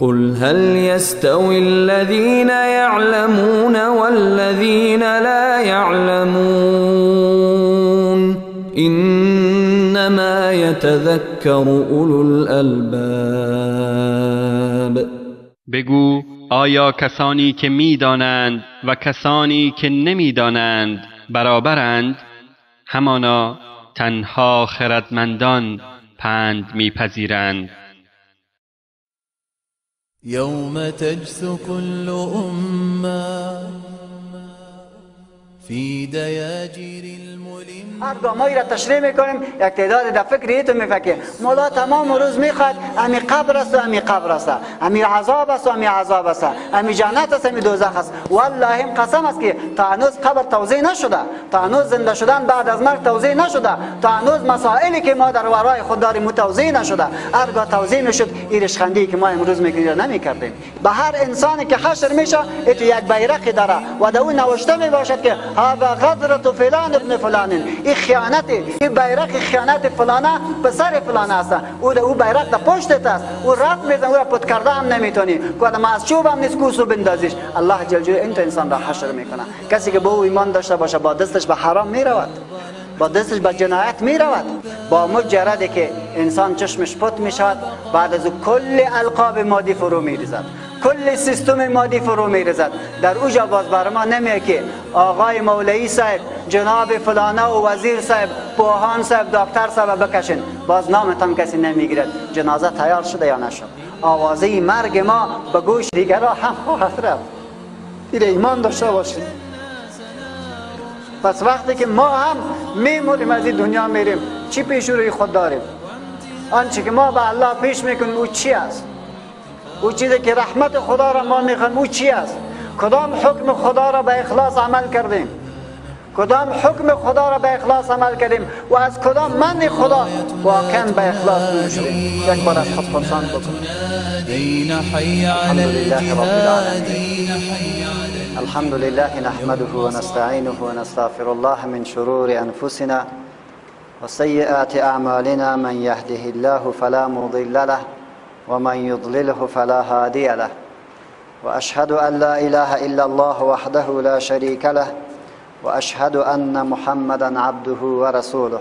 قل هل يستوي الذين يعلمون والذين لا يعلمون إنما يتذكر أولو الألباب. بگو آیا کسانی که میدانند و کسانی که نمیدانند برابرند؟ همانا تنها خردمندان پند میپذیرند. یوم تجثو كل امه فی دیاجیر الملم. هر گامایی را تشریح میکنیم یک تعداد در فکر ایتو میفکر مولا تمام روز میخواد امی قبر است و امی قبر است، امی عذاب است و امی عذاب است، امی جنت است، امی دوزخ است. والله هم قسم است که تا هنوز قبر توضیح نشده، تا هنوز زنده شدن بعد از مرگ توضیح نشده، تا هنوز مسائلی که ما در ورای خود داریم توضیح نشده. هرگاه توضیح میشد این ریشخندی که ما امروز میکنیم را نمیکردیم. به هر انسانی که حشر میشه ایتو یک بیرقی داره و در او نوشته میباشد که هذا غدرة فلان ابن فلان، این خیانت، این بیرق خیانت فلانه پسر فلانه است. او بیرق در پشتت است، او رفت میزن، او را پت کرده هم نمیتونی، که از چوب هم نیست کوسو بندازیش. الله جل جلاله این انسان را حشر میکنه. کسی که به او ایمان داشته باشه با دستش به حرام میرود، با دستش به جنایت میرود. با مجردی که انسان چشمش پت میشود، بعد از او کل القاب مادی فرو میریزد، کل سیستم مادی فرو میرزد. در اوجا باز بر ما نمیه که آقای مولوی صاحب، جناب فلانه و وزیر صاحب، پوهان صاحب، دکتر صاحب بکشین، باز نامتان کسی نمیگیرد. جنازه تیار شده یا نشد؟ آوازه مرگ ما به گوش دیگرها هم خواهد رفت. این ایمان داشته باشید. پس وقتی که ما هم میموریم از این دنیا میریم، چی پیش روی خود داریم؟ آنچه که ما به الله پیش میکنیم او چی است؟ او چیزی که رحمت خدا را ما میخوایم او چی است؟ کدام حکم خدا را به اخلاص عمل کردیم؟ کدام حکم خدا را به اخلاص عمل کردیم و از کدام من خدا واقعا به اخلاص دور شدیم؟ یک بار از خود پرسان بکنیم. الحمد لله رب العالمین، الحمد لله نحمده ونستعینه ونستغفر الله من شرور انفسنا وسیئات اعمالنا، من یهده الله فلا مضل له ومن يضلله فلا هادي له، وأشهد أن لا إله إلا الله وحده لا شريك له، وأشهد أن محمدا عبده ورسوله،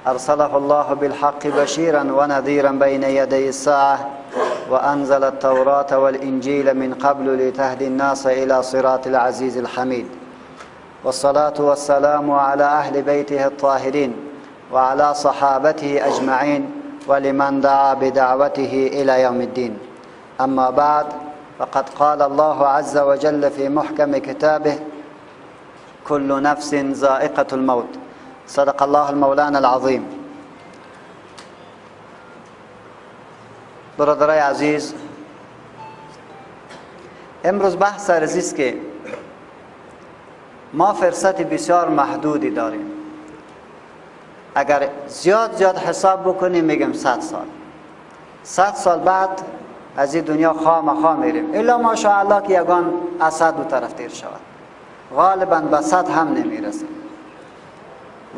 أرسله الله بالحق بشيرا ونذيرا بين يدي الساعة، وأنزل التوراة والإنجيل من قبل لتهدي الناس إلى صراط العزيز الحميد، والصلاة والسلام على أهل بيته الطاهرين وعلى صحابته أجمعين ولمن دعا بدعوته إلى يوم الدين. أما بعد، فقد قال الله عز وجل في محكم كتابه: كل نفس ذائقة الموت. صدق الله المولانا العظیم. برادرای عزیز، امروز بحث سر است که ما فرصت بسیار محدودی داریم. اگر زیاد زیاد حساب بکنیم میگم 100 سال، 100 سال بعد از این دنیا خامخا میریم، الا ماشاءالله که یگان از 100 دو طرف تیر شود، غالبا به 100 هم نمیرسیم.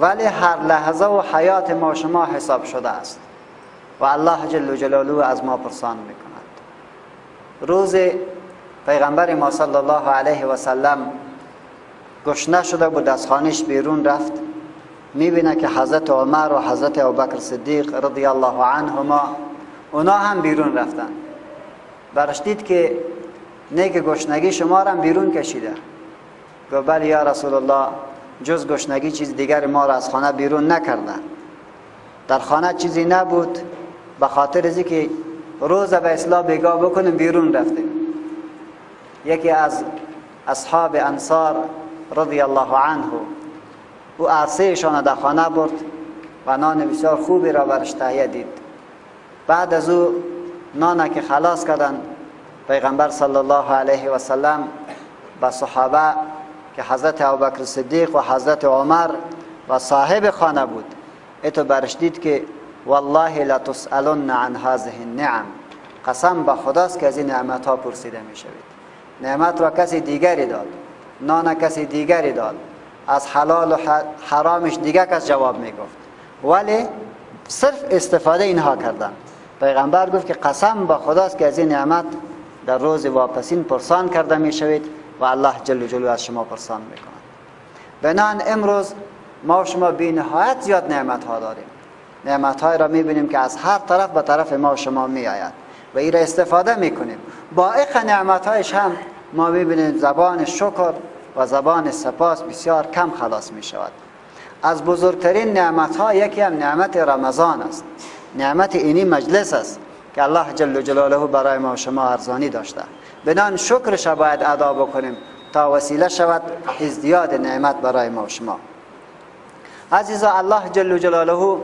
ولی هر لحظه و حیات ما شما حساب شده است و الله جل جلاله از ما پرسان میکند. روز پیغمبر ما صلی الله علیه و سلم گشنه شده بود، از خانهش بیرون رفت، میبینه که حضرت عمر و حضرت ابوبکر صدیق رضی الله عنهما اونا هم بیرون رفتن. برش دید که نیک گشنگی شما را هم بیرون کشیده. گفت بله یا رسول الله، جز گشنگی چیز دیگر ما را از خانه بیرون نکرده. در خانه چیزی نبود، به خاطر از که روز به اصلاح بیگاه بکنیم بیرون رفتیم. یکی از اصحاب انصار رضی الله عنه او عرصه‌شان در خانه برد و نان بسیار خوبی را برش تهیه دید. بعد از او نان که خلاص کردن، پیغمبر صلی الله علیه و سلم به صحابه که حضرت ابوبکر صدیق و حضرت عمر و صاحب خانه بود، اتو برش دید که والله لتسألن عن هذه النعم، قسم به خداست که از این نعمت ها پرسیده می شوید. نعمت را کسی دیگری داد، نان کسی دیگری داد، از حلال و حرامش دیگه کس جواب میگفت، ولی صرف استفاده اینها کردن. پیغمبر گفت که قسم با خداست که از این نعمت در روز واپسین پرسان کرده میشوید و الله جل جلاله از شما پرسان میکند. بنان امروز ما و شما بی نهایت زیاد نعمت ها داریم. نعمت های را میبینیم که از هر طرف به طرف ما و شما میآید و این را استفاده میکنیم. با اخ نعمت هایش هم ما میبینیم زبان شکر و زبان سپاس بسیار کم خلاص میشود. از بزرگترین نعمت ها یکی هم نعمت رمضان است. نعمت اینی مجلس است که الله جل جلاله برای ما و شما ارزانی داشته. بنان شکرش باید ادا بکنیم تا وسیله شود ازدیاد نعمت برای ما و شما. عزیزا، الله جل جلاله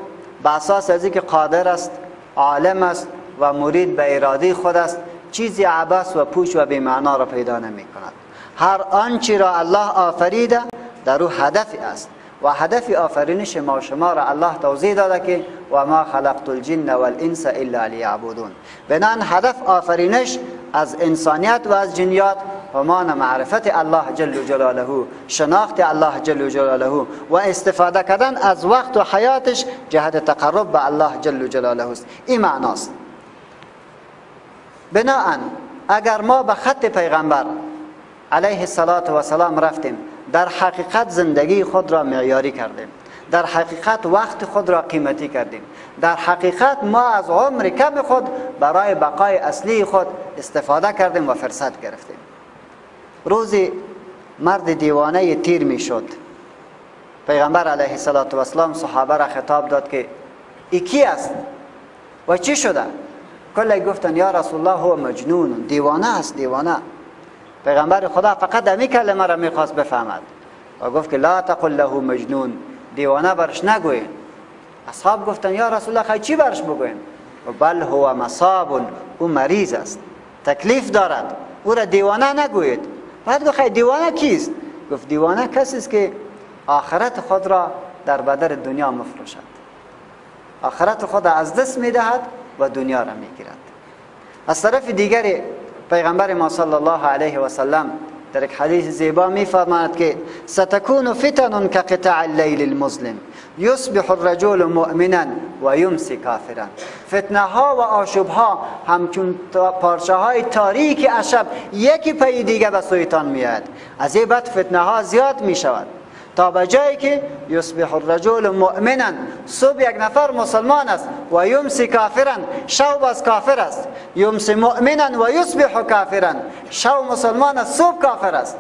به اساس از اینکه قادر است، عالم است و مرید به اراده خود است، چیزی عبث و پوچ و بی‌معنا را پیدا نمی کند. هر آنچه را الله آفریده در او هدفی است و هدف آفرینش ما شما را الله توضیح داده که و ما خلقت الجن والانس الا لیعبدون. بنان هدف آفرینش از انسانیت و از جنیات همان معرفت الله جل جلاله، شناخت الله جل جلاله و استفاده کردن از وقت و حیاتش جهت تقرب به الله جل جلاله است. این معناست. بناهن اگر ما به خط پیغمبر علیه الصلاة والسلام رفتیم، در حقیقت زندگی خود را معیاری کردیم، در حقیقت وقت خود را قیمتی کردیم، در حقیقت ما از عمر کم خود برای بقای اصلی خود استفاده کردیم و فرصت گرفتیم. روزی مرد دیوانه تیر می شد. پیغمبر علیه الصلاة والسلام صحابه را خطاب داد که ای کی است و چی شده؟ کلی گفتن یا رسول الله هو مجنون، دیوانه است، دیوانه. پیغمبر خدا فقط همی کلمه را میخواست بفهمد و گفت که لا تقل له مجنون، دیوانه برش نگوین. اصحاب گفتن یا رسول الله خیلی چی برش بگوین؟ بل هو مصاب، او مریض است، تکلیف دارد، او را دیوانه نگویید. بعد گفت خیلی دیوانه کیست؟ گفت دیوانه کسی است که آخرت خود را در بدر دنیا مفروشد، آخرت خود را از دست میدهد و دنیا را میگیرد. از طرف دیگر پیغمبر ما صلی الله علیه و سلم در یک حدیث زیبا میفرماند که ستكون فتن كقطع اللیل المظلم یصبح الرجل مؤمنا و یمسی کافرا. فتنه ها و آشوب ها همچون پارچه های تاریک از شب یکی پی دیگه به سویتان میآید. از این بعد فتنه ها زیاد میشود تا به جایی که یصبح الرجل مؤمنا، صبح یک نفر مسلمان است و یمسی کافرا، شب باز کافر است. یمسی مؤمنا و یصبح کافرا، شب مسلمان است صبح کافر است.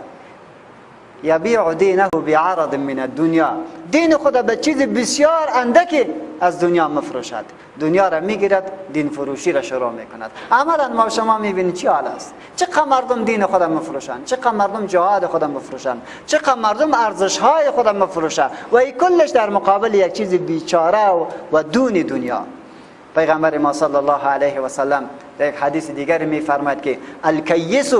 یبیع دینه بعرض من الدنیا، دین خود به چیز بسیار اندکی از دنیا مفروشد، دنیا را میگیرد، دین فروشی را شروع میکند. عملا ما شما میبینید چی حال است، چقدر مردم دین خود مفروشند، چقدر مردم جهاد خود مفروشند، چقدر مردم ارزش های خود مفروشند و این کلش در مقابل یک چیز بیچاره و دون دنیا. پیغمبر ما صلی الله علیه و سلم در یک حدیث دیگر میفرماید که الکیس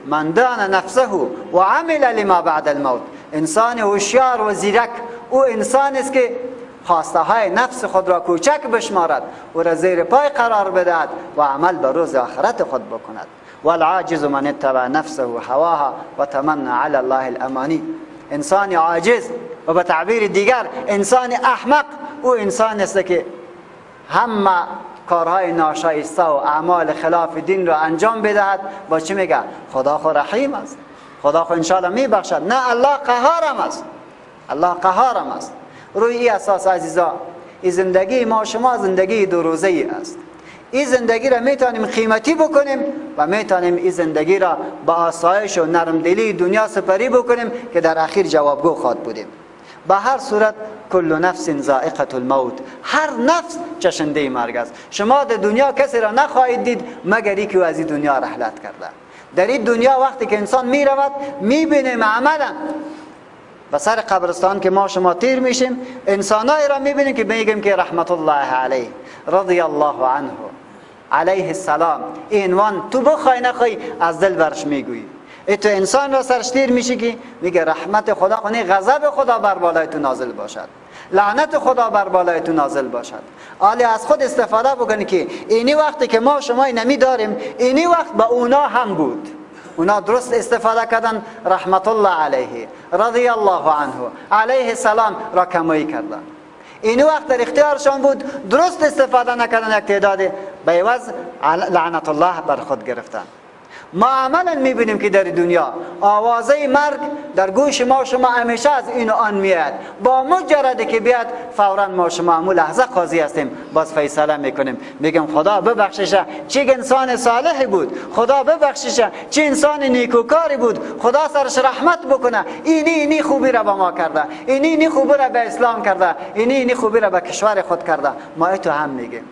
من دان نفسه و عمل لما بعد الموت. انسان هوشیار و زیرک او انسان است که خواسته های نفس خود را کوچک بشمارد، او را زیر پای قرار بدهد و عمل به روز آخرت خود بکند. والعاجز من اتبع نفسه هواها و تمنى علی الله الامانی. انسان عاجز و به تعبیر دیگر انسان احمق او انسان است که همه کارهای ناشایسته و اعمال خلاف دین را انجام بدهد. با چی میگه؟ خدا خو رحیم است، خدا خو انشاءالله میبخشد. نه، الله قهارم است، الله قهارم است. روی این اساس عزیزا، این زندگی ما شما زندگی دو روزه ای است. این زندگی را میتونیم قیمتی بکنیم و میتونیم این زندگی را با آسایش و نرمدلی دنیا سپری بکنیم که در اخیر جوابگو خواهد بودیم. به هر صورت کل نفس ذائقه الموت، هر نفس چشنده مرگ است. شما در دنیا کسی را نخواهید دید مگر اینکه از این دنیا رحلت کرده. در این دنیا وقتی که انسان میرود میبینیم عملا به سر قبرستان که ما شما تیر میشیم، انسانایی را میبینیم که میگیم که رحمت الله علیه، رضی الله عنه، علیه السلام. این عنوان تو بخوای نخوای از دل برش میگویی. ای تو انسان را سرش تیر میشی که میگه رحمت خدا کنی، غضب خدا بر بالای تو نازل باشد، لعنت خدا بر بالای تو نازل باشد. آلی از خود استفاده بکنی که اینی وقتی که ما شما نمی داریم، اینی وقت با اونا هم بود، اونا درست استفاده کردن، رحمت الله علیه، رضی الله عنه، علیه السلام را کمایی کردن. اینی وقت در اختیارشان بود، درست استفاده نکردن، یک تعداد به عوض لعنت الله بر خود گرفتن. ما عملا میبینیم که در دنیا آوازه مرگ در گوش ما شما همیشه از این و آن میاد. با مجرد که بیاد فورا ما شما همون لحظه قاضی هستیم، باز فیصله میکنیم، میگم خدا ببخششه چه انسان صالحی بود، خدا ببخششه چه انسان نیکوکاری بود، خدا سرش رحمت بکنه، اینی اینی خوبی را با ما کرده، اینی اینی خوبی را به اسلام کرده، اینی اینی خوبی را به کشور خود کرده. ما ایتو هم میگیم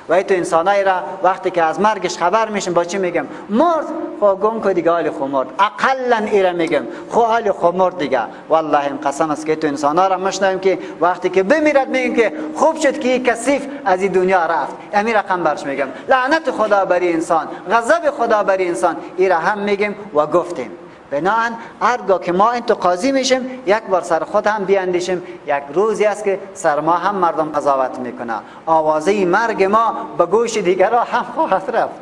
و ای تو انسانایی را وقتی که از مرگش خبر میشیم با چی میگم؟ مرد، خب گم کو دیگه، حال خو مرد، اقلا ایره میگم خو حال خو مرد دیگه. والله این قسم است که تو انسانا را مشنویم که وقتی که بمیرد میگیم که خوب شد که کثیف از این دنیا رفت. امیر رقم برش میگم لعنت خدا بر انسان، غضب خدا بر انسان، ایره هم میگیم و گفتیم. بناهن هرگاه که ما این تو قاضی میشیم یک بار سر خود هم بیاندیشیم. یک روزی است که سر ما هم مردم قضاوت میکنه، آوازه مرگ ما به گوش دیگرها هم خواهد رفت.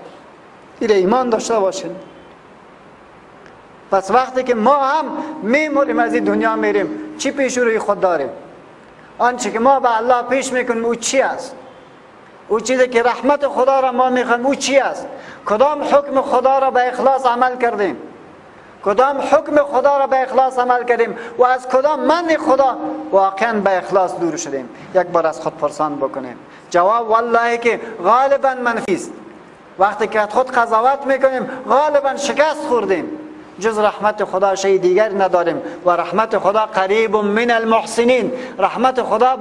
این ایمان داشته باشین. پس وقتی که ما هم میموریم از این دنیا میریم، چی پیش روی خود داریم؟ آنچه که ما به الله پیش میکنیم او چی است؟ او چیزی که رحمت خدا را ما میخوایم او چی است؟ کدام حکم خدا را به اخلاص عمل کردیم؟ کدام حکم خدا را به اخلاص عمل کردیم و از کدام من خدا واقعا به اخلاص دور شدیم؟ یک بار از خود پرسان بکنیم. جواب والله که غالبا منفی است. وقتی که خود قضاوت میکنیم غالبا شکست خوردیم. جز رحمت خدا شی دیگر نداریم و رحمت خدا قریب من المحسنین. رحمت خدا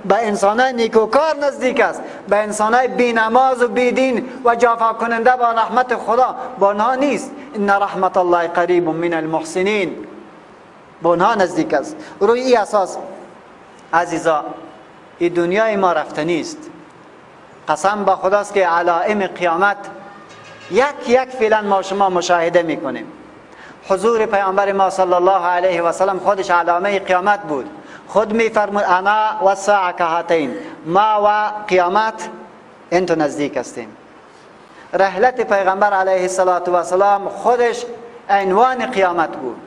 به انسانای نیکوکار نزدیک است، به انسانای بی نماز و بی دین و جافا کننده با رحمت خدا با آنها نیست. ان رحمت الله قریب من المحسنین، با آنها نزدیک است. روی این اساس عزیزا، این دنیای ما رفتنی است. قسم با خداست که علائم قیامت یک یک فعلا ما شما مشاهده میکنیم. حضور پیامبر ما صلی الله علیه و سلم خودش علامه قیامت بود. خود میفرمود انا و ساعه کهاتین، ما و قیامت انتو نزدیک هستیم. رحلت پیغمبر علیه السلام خودش عنوان قیامت بود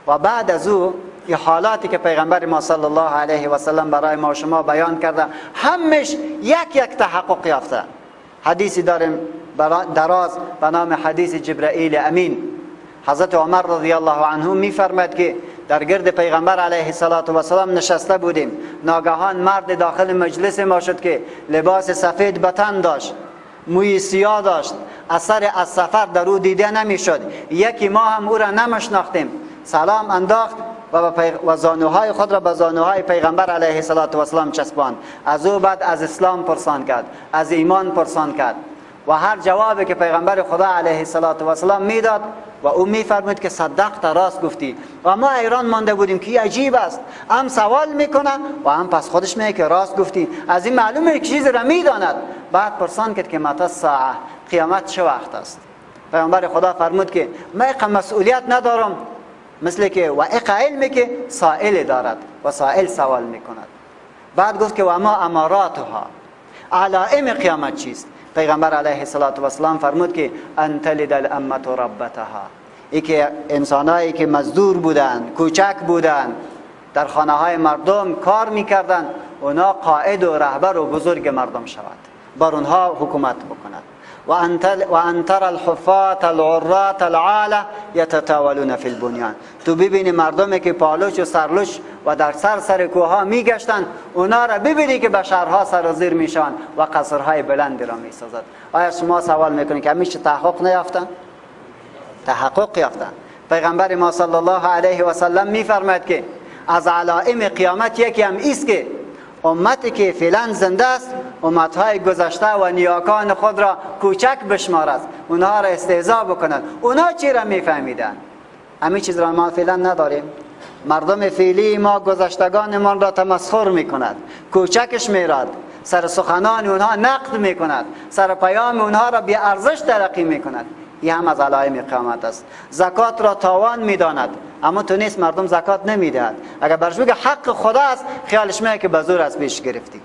و بعد از او این حالاتی که پیغمبر ما صلی الله علیه و سلم برای ما شما بیان کرده همش یک یک تحقق یافته. حدیثی داریم دراز به نام حدیث جبرائیل امین. حضرت عمر رضی الله عنه میفرماید که در گرد پیغمبر علیه السلام نشسته بودیم، ناگهان مرد داخل مجلس ما شد که لباس سفید به تن داشت، موی سیاه داشت، اثر از سفر در او دیده نمیشد، یکی ما هم او را نمشناختیم. سلام انداخت و زانوهای خود را به زانوهای پیغمبر علیه السلام چسباند. از او بعد از اسلام پرسان کرد، از ایمان پرسان کرد و هر جوابی که پیغمبر خدا علیه السلام میداد و او میفرمود که صدقت، راست گفتی. و ما ایران مانده بودیم که عجیب است، هم سوال میکنه و هم پس خودش میگه که راست گفتی. از این معلومه که چیزی را میداند. بعد پرسان کرد که متى الساعه، قیامت چه وقت است؟ پیغمبر خدا فرمود که من اقا مسئولیت ندارم، مثل که و اقا علمی که سائل دارد و سائل سوال میکند. بعد گفت که و ما اماراتها، علائم قیامت چیست؟ پیغمبر علیه السلام فرمود که ان تلد الامه ربتها، ای که انسانایی که مزدور بودند، کوچک بودند، در خانه های مردم کار میکردند، اونا قائد و رهبر و بزرگ مردم شود، بر اونها حکومت بکند. و ان تر الحفاة العراة العالة یتطاولون فی البنیان، تو ببینی مردمی که پالوچ و سرلوچ و در سر سر کوه میگشتند، اونا را ببینی که به شهرها سر و زیر میشوند و قصرهای بلندی را میسازد. آیا شما سوال میکنید که همیشه تحقق نیافتن؟ تحقق یافتن. پیغمبر ما صلی الله علیه و سلم میفرماید که از علائم قیامت یکی هم ایست که امتی که فعلا زنده است امتهای گذشته و نیاکان خود را کوچک بشمارد، اونها را استهزا بکند. اونها چی را میفهمیدن؟ همین چیز را ما فعلا نداریم. مردم فعلی ما گذشتگان ما را تمسخر میکند، کوچکش میراد، سر سخنان اونها نقد میکند، سر پیام اونها را بی ارزش تلقی میکند. این هم از علائم قیامت است. زکات را تاوان میداند، اما تو نیست مردم زکات نمیدهد. اگر برش بگه حق خدا است، خیالش میاد که به زور از پیش گرفتی.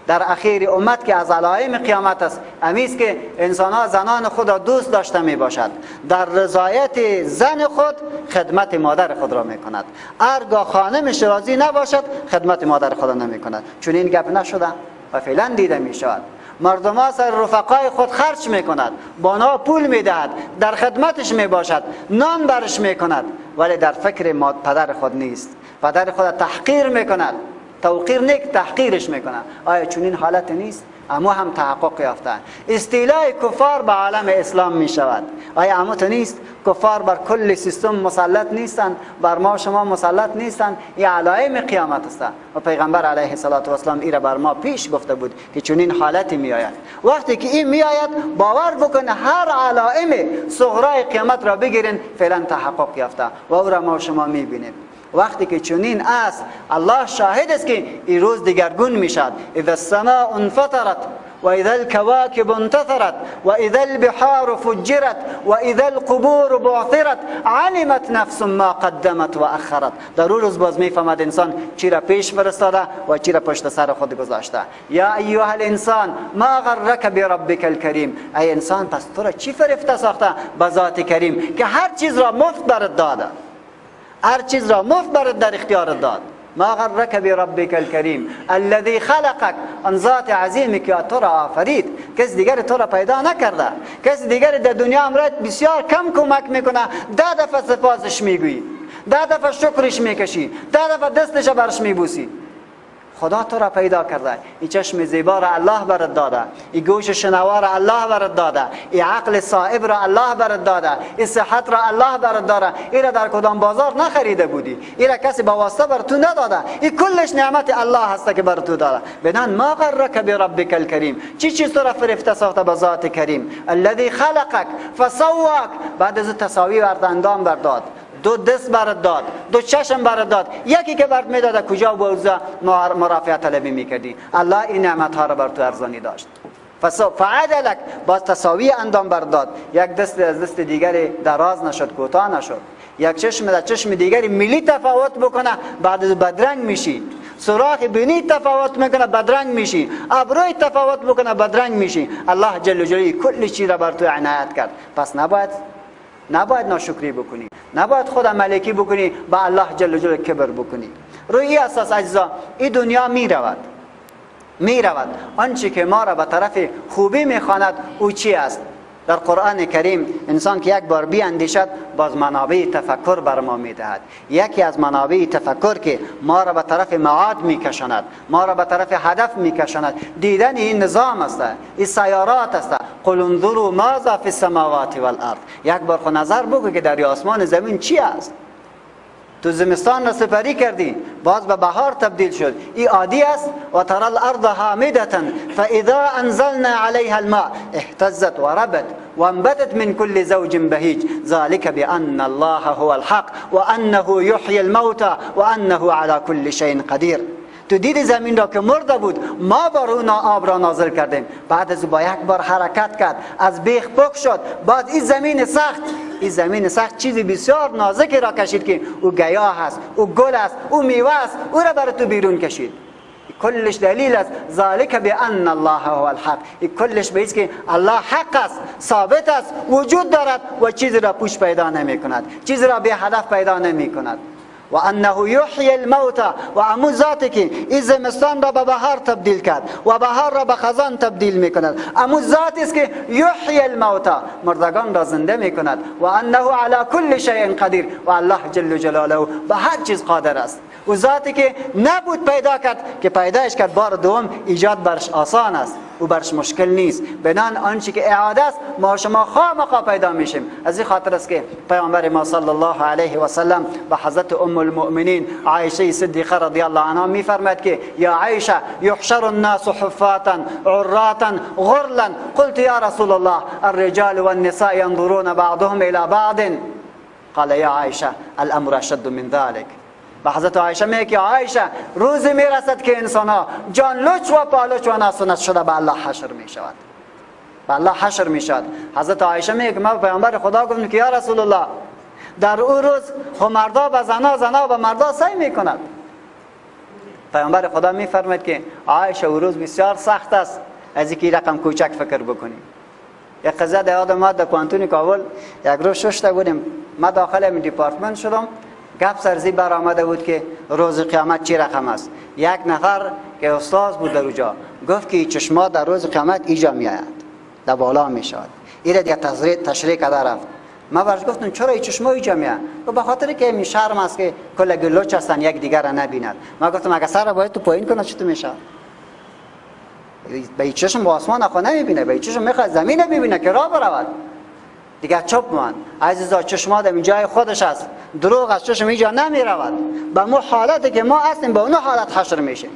در اخیر امت که از علائم قیامت است امیست که انسان ها زنان خود را دوست داشته می باشد، در رضایت زن خود خدمت مادر خود را می کند. هرگاه خانمش راضی نباشد خدمت مادر خود را نمی کند. چون این گپ نشده و فعلا دیده می شود. مردم ها سر رفقای خود خرج میکند، با آنها پول میدهد، در خدمتش میباشد، نان برش میکند، ولی در فکر پدر خود نیست. پدر خود تحقیر میکند، توقیر نیک تحقیرش میکند. آیا چنین حالت نیست؟ اما هم تحقق یافته. استیلای کفار به عالم اسلام می شود. آیا اما تو نیست؟ کفار بر کل سیستم مسلط نیستند، بر ما شما مسلط نیستند. این علائم قیامت است و پیغمبر علیه الصلاة والسلام ای را بر ما پیش گفته بود که چنین حالتی می آید. وقتی که این می آید باور بکنه هر علائم صغرای قیامت را بگیرین فعلا تحقق یافته و او را ما شما می بینیم. وقتی که چنین است، الله شاهد است که این روز دیگرگون میشد. اذا السماء انفطرت و اذا الكواكب انتثرت و اذا البحار فجرت و اذا القبور بعثرت علمت نفس ما قدمت و اخرت. در اون روز باز میفهمد انسان چی را پیش فرستاده و چی را پشت سر خود گذاشته. یا ایها الانسان ما غرک بربک الکریم. ای انسان، پس تو را چی فریفته ساخته به ذات کریم که هر چیز را مفت برات داده، هر چیز را مفت برات در اختیار داد. ما غرک بربک الکریم الذی خلقک، آن ذات عظیمی که تو را آفرید، کس دیگر تو را پیدا نکرده، کس دیگر در دنیا امرت بسیار کم کمک میکنه. 10 دفعه سپاسش میگویی، 10 دفعه شکرش میکشی، 10 دفعه دستش برش میبوسی. خدا تو را پیدا کرده، این چشم زیبا را الله برات داده، این گوش شنوا را الله برات داده، این عقل صائب را الله برات داده، این صحت را الله برات داده. این را در کدام بازار نخریده بودی، این را کسی با واسطه بر تو نداده، این کلش نعمت الله هست که بر تو داده. بنان ما غرک بربک الکریم، چی چیز تو را فریفته ساخته به ذات کریم؟ الذی خلقک فسواک، بعد از تساوی بر اندام برداد، دو دست برات داد، دو چشم برات داد، یکی که برات میداد کجا بوزا مرافعه طلبی میکردی. الله این نعمت ها را بر تو ارزانی داشت. فعدلک، باز تساوی اندام بر داد، یک دست از دست دیگری دراز نشد، کوتاه نشد، یک چشم در چشم دیگری ملی تفاوت بکنه بعد از بدرنگ میشی، سوراخ بینی تفاوت میکنه بدرنگ میشی، ابروی تفاوت بکنه بدرنگ میشی. الله جل جلاله کل چیز را بر تو عنایت کرد. پس نباید ناشکری بکنی، نباید خود ملکی بکنی، با الله جل جلاله کبر بکنی. روی این اساس عزیزا، این دنیا می رود. آنچه که ما را به طرف خوبی میخواند او چی است؟ در قرآن کریم انسان که یک بار بیاندیشد باز منابع تفکر بر ما میدهد. یکی از منابع تفکر که ما را به طرف معاد میکشاند، ما را به طرف هدف میکشاند، دیدن این نظام است، این سیارات است. قل انظروا ماذا فی السماوات والارض. یک بار خو نظر بگو که در آسمان زمین چی است. تو زمستان را سپری کردی، باز به بهار تبدیل شد. این عادی است. و ترى الارض هامدة فاذا انزلنا عليها الماء اهتزت وربت وانبتت من كل زوج بهيج ذلك بان الله هو الحق وانه يحيي الموتى وانه على كل شيء قدير. تو دیدی زمین را که مرده بود، ما بر اون آب را نازل کردیم، بعد از با یک بار حرکت کرد، از بیخ پک شد. بعد این زمین سخت، این زمین سخت چیزی بسیار نازکی را کشید که او گیاه است، او گل است، او میوه است، او را بر تو بیرون کشید. کلش دلیل است. ذالک بان الله هو الحق. این کلش به که الله حق است، ثابت است، وجود دارد و چیزی را پوش پیدا نمی کند، چیزی را بی هدف پیدا نمی کند. و انه یحیی الموتى، و امو ذاتی که این زمستان را به بهار تبدیل کرد و بهار را به خزان تبدیل میکند، امو ذاتی است که یحیی الموتى، مردگان را زنده میکند. و انه علی کل شیء قدیر، و الله جل جلاله به هر چیز قادر است. و ذاتی که نبود پیدا کرد که پیدایش کرد، بار دوم ایجاد برش آسان است، او برش مشکل نیست. بنان آنچه که اعاده است ما شما خامخا پیدا میشیم. از این خاطر است که پیامبر ما صلی الله علیه و سلم به حضرت ام المؤمنین عایشه صدیقه رضی الله عنها میفرماید که یا عایشه یحشر الناس حفاة عراة غرلا، قلت یا رسول الله الرجال والنساء ينظرون بعضهم الى بعض، قال یا عایشه الامر اشد من ذلك. به حضرت عایشه میگه که عایشه روزی میرسد که انسان ها جان لچ و پالچ و ناسنت شده به الله حشر میشود، به الله حشر میشود. حضرت عایشه میگه که من پیامبر خدا گفتم که یا رسول الله در او روز خو مردا به زنا، زنا به مردا سعی میکند. پیامبر خدا میفرماید که عایشه او روز بسیار سخت است از اینکه رقم کوچک فکر بکنیم. یک قضیه در یاد ما در پوهنتون کابل یک روز ششته بودیم، ما داخل این دیپارتمنت شدم، گپ سرزی برآمده بود که روز قیامت چی رقم است. یک نفر که استاد بود در اونجا گفت که چشما در روز قیامت ایجا میآید، در بالا میشود. این دیگه تشریح کرده رفت. من برش گفتم چرا این چشما ایجا میآید؟ به خاطر که می شرم است که کل گلوچ هستن یک دیگر را نبیند. من گفتم اگه سر باید تو پایین کنه چطور میشه؟ به این چشم با آسمان خو نمیبینه، به این چشم میخواد زمین ببینه که راه برود. دیگه چپ من عزیزا، چشما در جای خودش است، دروغ از چشم اینجا نمیرود. به مو حالتی که ما هستیم به اون حالت حشر میشیم.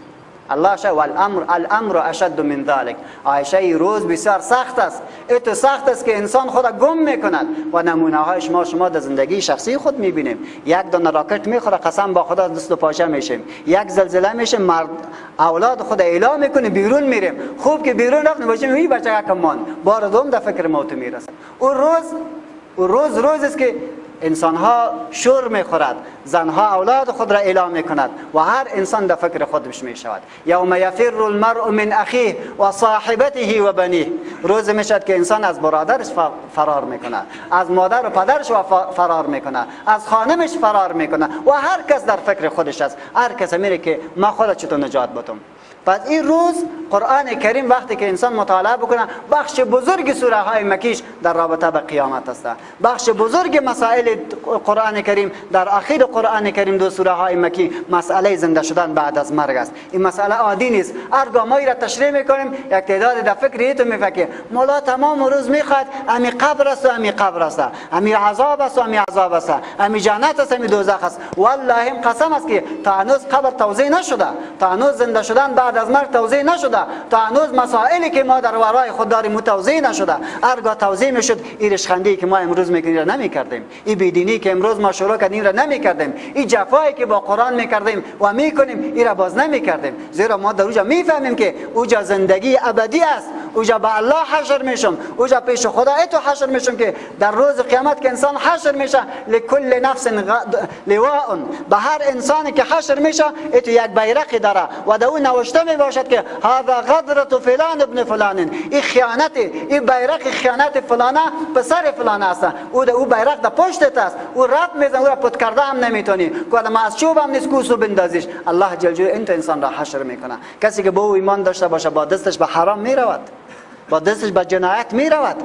الله شه والامر الامر اشد من ذلك. عایشه ای روز بسیار سخت است، اتو سخت است که انسان خود گم میکند و نمونه های شما در زندگی شخصی خود میبینیم. یک دانه راکت میخوره قسم با خدا دست و پاچه میشیم، یک زلزله میشه مرد اولاد خود اعلام میکنه بیرون میریم. خوب که بیرون رفتیم باشیم این بچه کمان بار دوم در فکر موت میرسه. او روز روز است که انسان ها شور میخورد، زنها اولاد خود را اعلام میکند و هر انسان در فکر خودش میشود. یوم یفر المرء من اخیه و صاحبته و بنیه. روز میشد که انسان از برادرش فرار میکند، از مادر و پدرش فرار میکند، از خانمش فرار میکند و هر کس در فکر خودش است. هر کس میره که ما خود چطور نجات بدم. پس این روز قرآن کریم وقتی که انسان مطالعه بکنه، بخش بزرگ سوره های مکیش در رابطه به قیامت است. بخش بزرگ مسائل قرآن کریم در اخیر قرآن کریم دو سوره های مکی مسئله زنده شدن بعد از مرگ است. این مسئله عادی نیست. هرگاه ما را تشریح میکنیم یک تعداد در فکر تو میفکر مولا تمام روز میخواد امی قبر است و امی قبر است، امی عذاب است و امی عذاب است، امی جنت است، امی دوزخ است. والله هم قسم است که تا هنوز قبر توضیح نشده، تا هنوز زنده شدن بعد از مرگ توضیح نشده، تا هنوز مسائلی که ما در ورای خود داریم توضیح نشده. هرگاه توضیح میشد این ریشخندی که ما امروز میکنیم را نمیکردیم، این بیدینی که امروز ما شروع کردیم را نمیکردیم، این جفایی که با قرآن میکردیم و میکنیم این را باز نمیکردیم. زیرا ما در اوجا میفهمیم که اوجا زندگی ابدی است، اوجا به الله حشر میشم، اوجا پیش خدا اتو حشر میشم که در روز قیامت که انسان حشر میشه لکل نفس لواء، به هر انسانی که حشر میشه اتو یک بیرقی داره و در او نوشته می باشد که هذا غدرة فلان ابن فلان، این خیانت، این بیرق خیانت فلانه پسر فلانه است. او در او بیرق در پشتت است، او رب میزن، او را پت کرده هم نمیتونی، که از چوب هم نیست کوسو بندازیش. الله جل جلاله انت انسان را حشر میکنه. کسی که به او ایمان داشته باشه با دستش به حرام میرود، با دستش به جنایت میرود،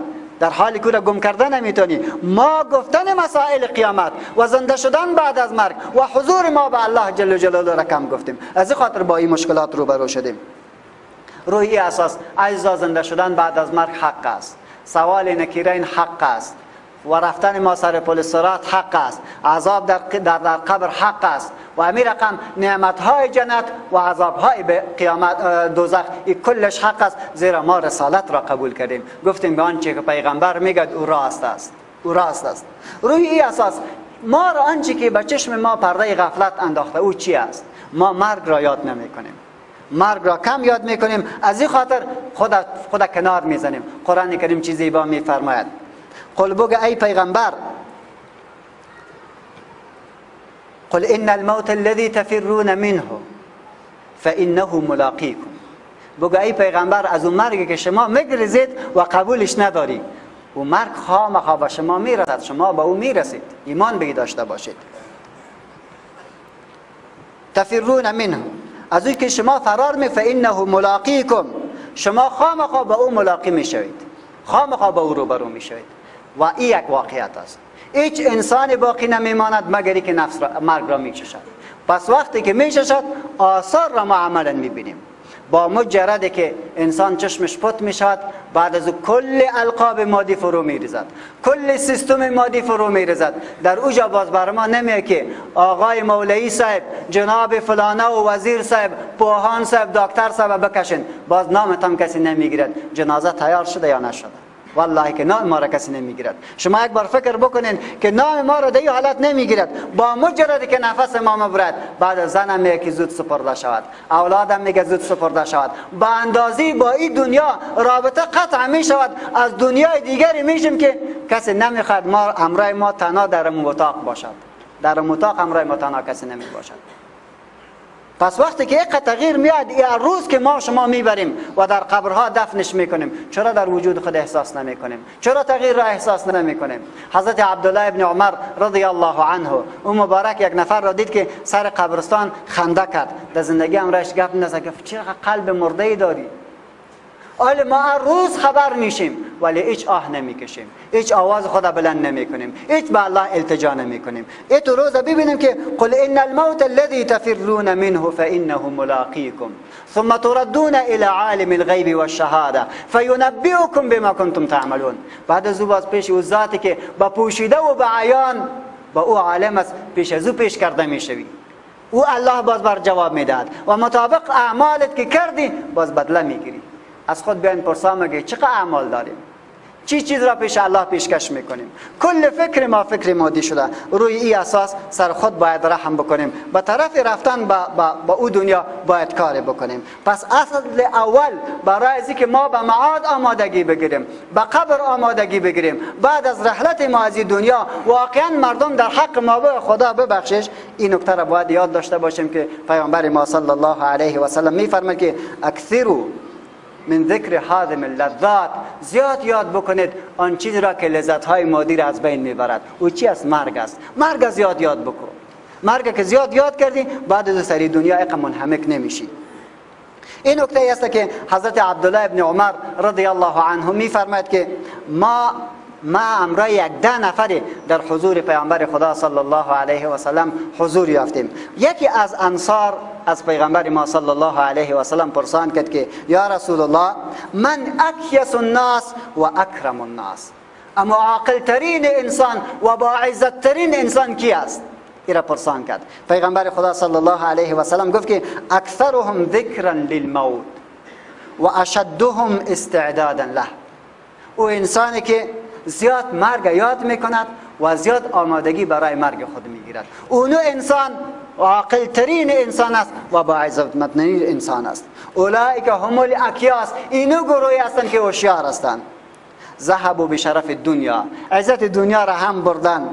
در حالی که را گم کرده نمیتونی. ما گفتن مسائل قیامت و زنده شدن بعد از مرگ و حضور ما به الله جل جلاله را کم گفتیم، از این خاطر با این مشکلات روبرو شدیم. روی این اساس عزیزا زنده شدن بعد از مرگ حق است، سوال نکیرین حق است و رفتن ما سر پل صراط حق است، عذاب در قبر حق است و امیر رقم نعمت های جنت و عذاب های به قیامت دوزخ این کلش حق است. زیرا ما رسالت را قبول کردیم، گفتیم به آنچه که پیغمبر میگد او راست است، او راست است. روی این اساس ما را آنچه که به چشم ما پرده غفلت انداخته او چی است؟ ما مرگ را یاد نمیکنیم، مرگ را کم یاد میکنیم، از این خاطر خود کنار میزنیم. قرآن کریم چیزی با میفرماید، قل بگو ای پیغمبر، قل ان الموت الذي تفرون منه فانه ملاقيكم. بگو ای پیغمبر از اون مرگی که شما میگریزید و قبولش نداری، او مرگ خامخا به شما میرسد، شما به او میرسید، ایمان به داشته باشید. تفرون منه، از او که شما فرار می، فانه ملاقیکم، شما خامخا به او ملاقی میشوید، خامخا به او روبرو میشوید. و این یک واقعیت است. هیچ انسانی باقی نمیماند مگر که نفس را، مرگ را میچشد. پس وقتی که میچشد آثار را ما عملا میبینیم. با مجرد که انسان چشمش پت میشد، بعد از کل القاب مادی فرو میریزد، کل سیستم مادی فرو میریزد. در اوجا باز بر ما نمیه که آقای مولوی صاحب، جناب فلانه و وزیر صاحب، پوهان صاحب، دکتر صاحب بکشین، باز نامت هم کسی نمیگیرد. جنازه تیار شده یا نشده؟ والله که نام ما را کسی نمیگیرد. شما یک بار فکر بکنین که نام ما را در این حالت نمیگیرد. با مجرد که نفس ما مبرد، بعد زنم میگه که زود سپرده شود، اولادم میگه زود سپرده شود. با اندازی با این دنیا رابطه قطع میشود، از دنیای دیگری میشیم که کسی نمیخواد ما همراه ما تنها در اتاق باشد. در اتاق همراه ما تنها کسی نمی باشد. پس وقتی که یک تغییر میاد، این روز که ما شما میبریم و در قبرها دفنش میکنیم، چرا در وجود خود احساس نمیکنیم؟ چرا تغییر را احساس نمیکنیم؟ حضرت عبدالله ابن عمر رضی الله عنه او مبارک یک نفر را دید که سر قبرستان خنده کرد، در زندگی امرش گپ نزد، گفت چرا قلب مرده ای داری؟ حالا ما هر روز خبر میشیم ولی هیچ آه نمیکشیم، هیچ آواز خدا بلند نمیکنیم، هیچ به الله التجا نمیکنیم. ای تو روز ببینیم که قل ان الموت الذي تفرون منه فانه ملاقيكم ثم تردون الى عالم الغیب والشهاده فینبئکم بما کنتم تعملون. بعد از او باز پیش او ذاتی که با پوشیده و با عیان با او عالم است، پیش از او پیش کرده میشوی، او الله باز بر جواب میدهد و مطابق اعمالت که کردی باز بدله میگیری. از خود بیاین پرسان که چقدر اعمال داریم، چی چیز را پیش الله پیشکش میکنیم. کل فکر ما فکر مادی شده. روی این اساس سر خود باید رحم بکنیم، به طرف رفتن با او دنیا باید کار بکنیم. پس اصل اول برای از که ما به معاد آمادگی بگیریم، به قبر آمادگی بگیریم، بعد از رحلت ما از دنیا واقعا مردم در حق ما به خدا ببخشش، این نکته را باید یاد داشته باشیم که پیامبر ما صلی الله علیه و سلم میفرماید که اکثروا من ذکر هاضم اللذات، زیاد یاد بکنید آن چیز را که لذت های مادی را از بین میبرد. او چی است؟ مرگ است. مرگ زیاد یاد بکن. مرگ که زیاد یاد کردی بعد از سری دنیا اقا منهمک نمیشی. این نکته است که حضرت عبدالله ابن عمر رضی الله عنه میفرماید که ما امرای 10 نفری در حضور پیامبر خدا صلی الله علیه و سلم حضور یافتیم. یکی از انصار از پیغمبر ما صلی الله علیه و سلم پرسان کرد که یا رسول الله من اکیس الناس و اکرم الناس، اما عاقل ترین انسان و با عزت ترین انسان کی است؟ ایرا پرسان کرد. پیغمبر خدا صلی الله علیه و سلم گفت که اکثرهم ذکرا للموت و اشدهم استعدادا له. او انسانی که زیاد مرگ یاد میکند و زیاد آمادگی برای مرگ خود میگیرد، اونو انسان عاقل ترین انسان است و با عزتمندترین انسان است. اولئک هم الاکیاس، اینو گروهی هستند که هوشیار هستند. ذهبوا بشرف الدنیا، عزت دنیا را هم بردن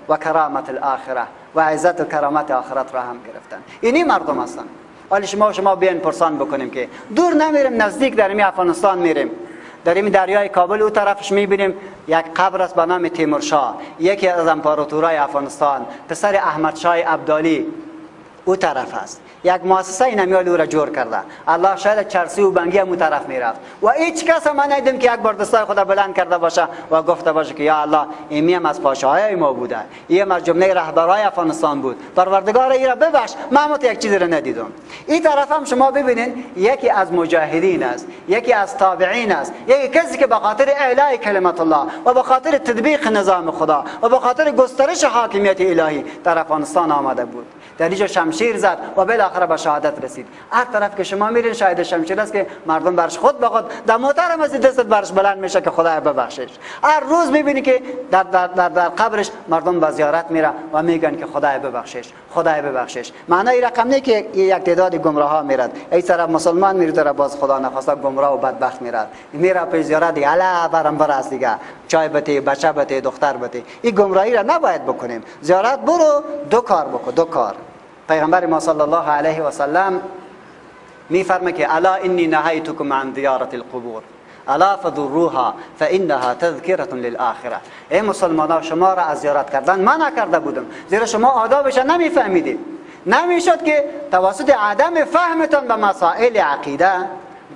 و کرامت الاخره و عزت و کرامت آخرت را هم گرفتن. اینی مردم هستند. حالا شما بیاین پرسان بکنیم که دور نمیریم، نزدیک در می افغانستان میریم، در این دریای کابل او طرفش میبینیم یک قبر است به نام تیمورشاه، یکی از امپراتورای افغانستان، پسر احمدشاه ابدالی او طرف است. یک مؤسسه نمیال او را جور کرده. الله شاید چرسی و بنگی هم او طرف میرفت و هیچ کس هم ندیدم که یک بار دستای خدا بلند کرده باشه و گفته باشه که یا الله ایمی هم از پاشاهای ما بوده، این از جمله رهبرای افغانستان بود، پروردگار ای را ببخش، من یک چیزی را ندیدم. این طرف هم شما ببینین یکی از مجاهدین است، یکی از تابعین است، یکی کسی که به خاطر اعلای کلمت الله و به خاطر تطبیق نظام خدا و به خاطر گسترش حاکمیت الهی در افغانستان آمده بود. در اینجا شمشیر زد و بالاخره به شهادت رسید. هر طرف که شما میرین شاهد شمشیر است که مردم برش خود به خود در محترم از دستت برش بلند میشه که خدا ببخشش. هر روز میبینی که در در در, در قبرش مردم به زیارت میره و میگن که خدا ببخشش، خدا ببخشش. معنای رقم نه که یک تعداد گمراه ها میرد، ای طرف مسلمان میره طرف باز خدا نخواسته گمراه و بدبخت میرد، میره پیش زیارت دیگه الا برم براست دیگه، چای بته، بچه بته، دختر بته. این گمراهی را نباید بکنیم. زیارت برو دو کار بکن، دو کار. پیغمبر ما صلی الله علیه و سلم میفرمه که الا انی نهیتکم عن زیارت القبور الا فزوروها فانها تذکرة للآخره. ای مسلمانان، شما را از زیارت کردن منع کرده بودم، زیرا شما آدابش نمیفهمیدید. نمیشد که توسط عدم فهمتان به مسائل عقیده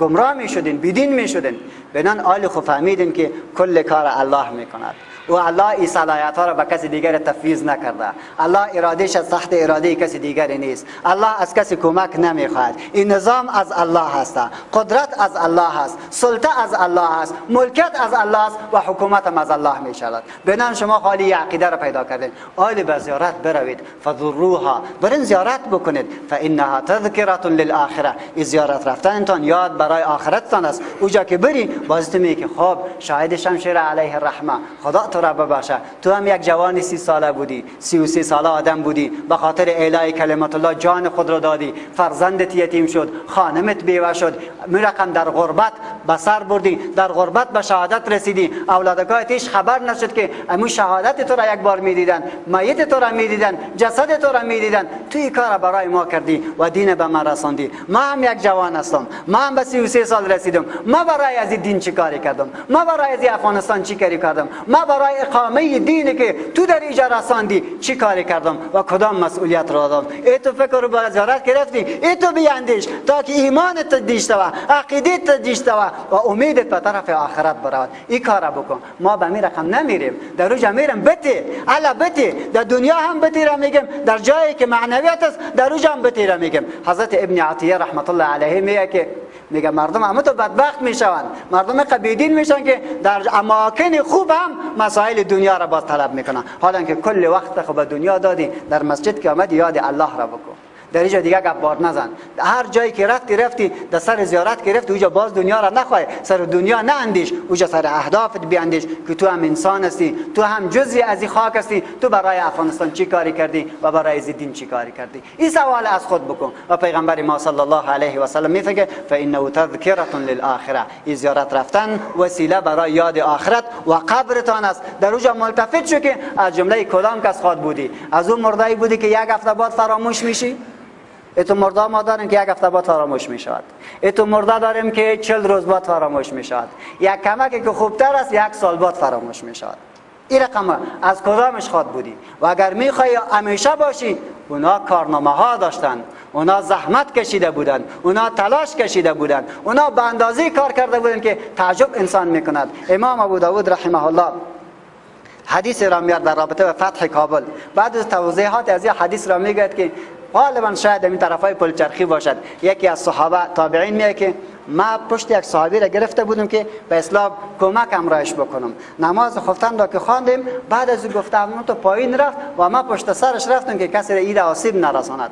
گمراه میشدین، بیدین میشدین. بنان آل خو فهمیدین که کل کار الله میکند و الله این صلاحیت ها را به کسی دیگر تفویض نکرده. الله ارادهش از تحت اراده کسی دیگری نیست. الله از کسی کمک نمیخواهد. این نظام از الله هست، قدرت از الله هست، سلطه از الله هست، ملکیت از الله است و حکومت هم از الله میشود. بنان شما خالی عقیده را پیدا کردین، آل به زیارت بروید، فزوروها، برین زیارت بکنید، فانها تذکرة للآخره. این زیارت رفتنتان یاد برای آخرتتان است. اوجا که بری باز تو میگی که خب شاهد شمشیر علیه الرحمه، خدا تو را ببخشه، تو هم یک جوان 30 ساله بودی، 33 ساله آدم بودی، به خاطر اعلای کلمت الله جان خود را دادی، فرزندت یتیم شد، خانمت بیوه شد، رقم در غربت به سر بردی، در غربت به شهادت رسیدی، اولادکایت هیچ خبر نشد که امو شهادت تو را یک بار میدیدن، میت تو را میدیدن، جسد تو را میدیدن. تو این کار برای ما کردی و دین به من رساندی. ما هم یک جوان هستم، ما هم به 33 سال رسیدم، ما برای از دین چی کاری کردم؟ ما برای از افغانستان چی کاری کردم؟ ما برای اقامه دینی که تو در اینجا رساندی چی کاری کردم و کدام مسئولیت را دادم؟ ای تو فکر رو با زیارت گرفتی، ای تو بیاندیش تا که ایمانت دیشته و عقیدت دیشته و امیدت به طرف آخرت برود. این کار بکن. ما به می رقم نمیریم، در روز میرم بتی الا بتی، در دنیا هم بتی را میگم، در جایی که معنویت است در روز هم بتی را میگم. حضرت ابن عطیه رحمت الله علیه میگه که میگه مردم همه تو بدبخت میشوند، مردم قبیدین میشن که در اماکن خوب هم مسائل دنیا را باز طلب میکنن، حالا که کل وقت خود به دنیا دادی، در مسجد که آمدی یاد الله را بکن، در اینجا دیگه گپ بار نزن. هر جایی که رفتی رفتی، در سر زیارت که رفتی اونجا باز دنیا را نخوای، سر دنیا نه اندیش، اونجا سر اهدافت بیاندیش که تو هم انسان هستی، تو هم جزئی از این خاک هستی، تو برای افغانستان چی کاری کردی و برای از دین چی کاری کردی؟ این سوال از خود بکن. و پیغمبر ما صلی الله علیه و سلم میگه فانه تذکرة للاخره، این زیارت رفتن وسیله برای یاد آخرت و قبرتان است. در اونجا ملتفت شو که از جمله کدام کس خواد بودی، از اون مردایی بودی که یک هفته بعد فراموش میشی. اتو مرده ما داریم که یک هفته بعد فراموش می شود، اتو مرده داریم که 40 روز بعد فراموش می شود، یک کمکی که خوبتر است یک سال بعد فراموش می شود. این رقم از کدامش خواد بودی؟ و اگر می خواهی همیشه باشی، اونا کارنامه ها داشتن، اونا زحمت کشیده بودند، اونا تلاش کشیده بودند، اونا به اندازه کار کرده بودند که تعجب انسان می کند. امام ابو داود رحمه الله حدیث را میاد در رابطه به فتح کابل. بعد از توضیحات از این حدیث را میگوید که غالبا شاید این طرفای پلچرخی باشد. یکی از صحابه تابعین میگه که ما پشت یک صحابی را گرفته بودم که به اصلاح کمک همراهش بکنم. نماز خفتن را که خواندیم، بعد از او گفتم تو پایین رفت و ما پشت سرش رفتم که کسی را اید آسیب نرساند.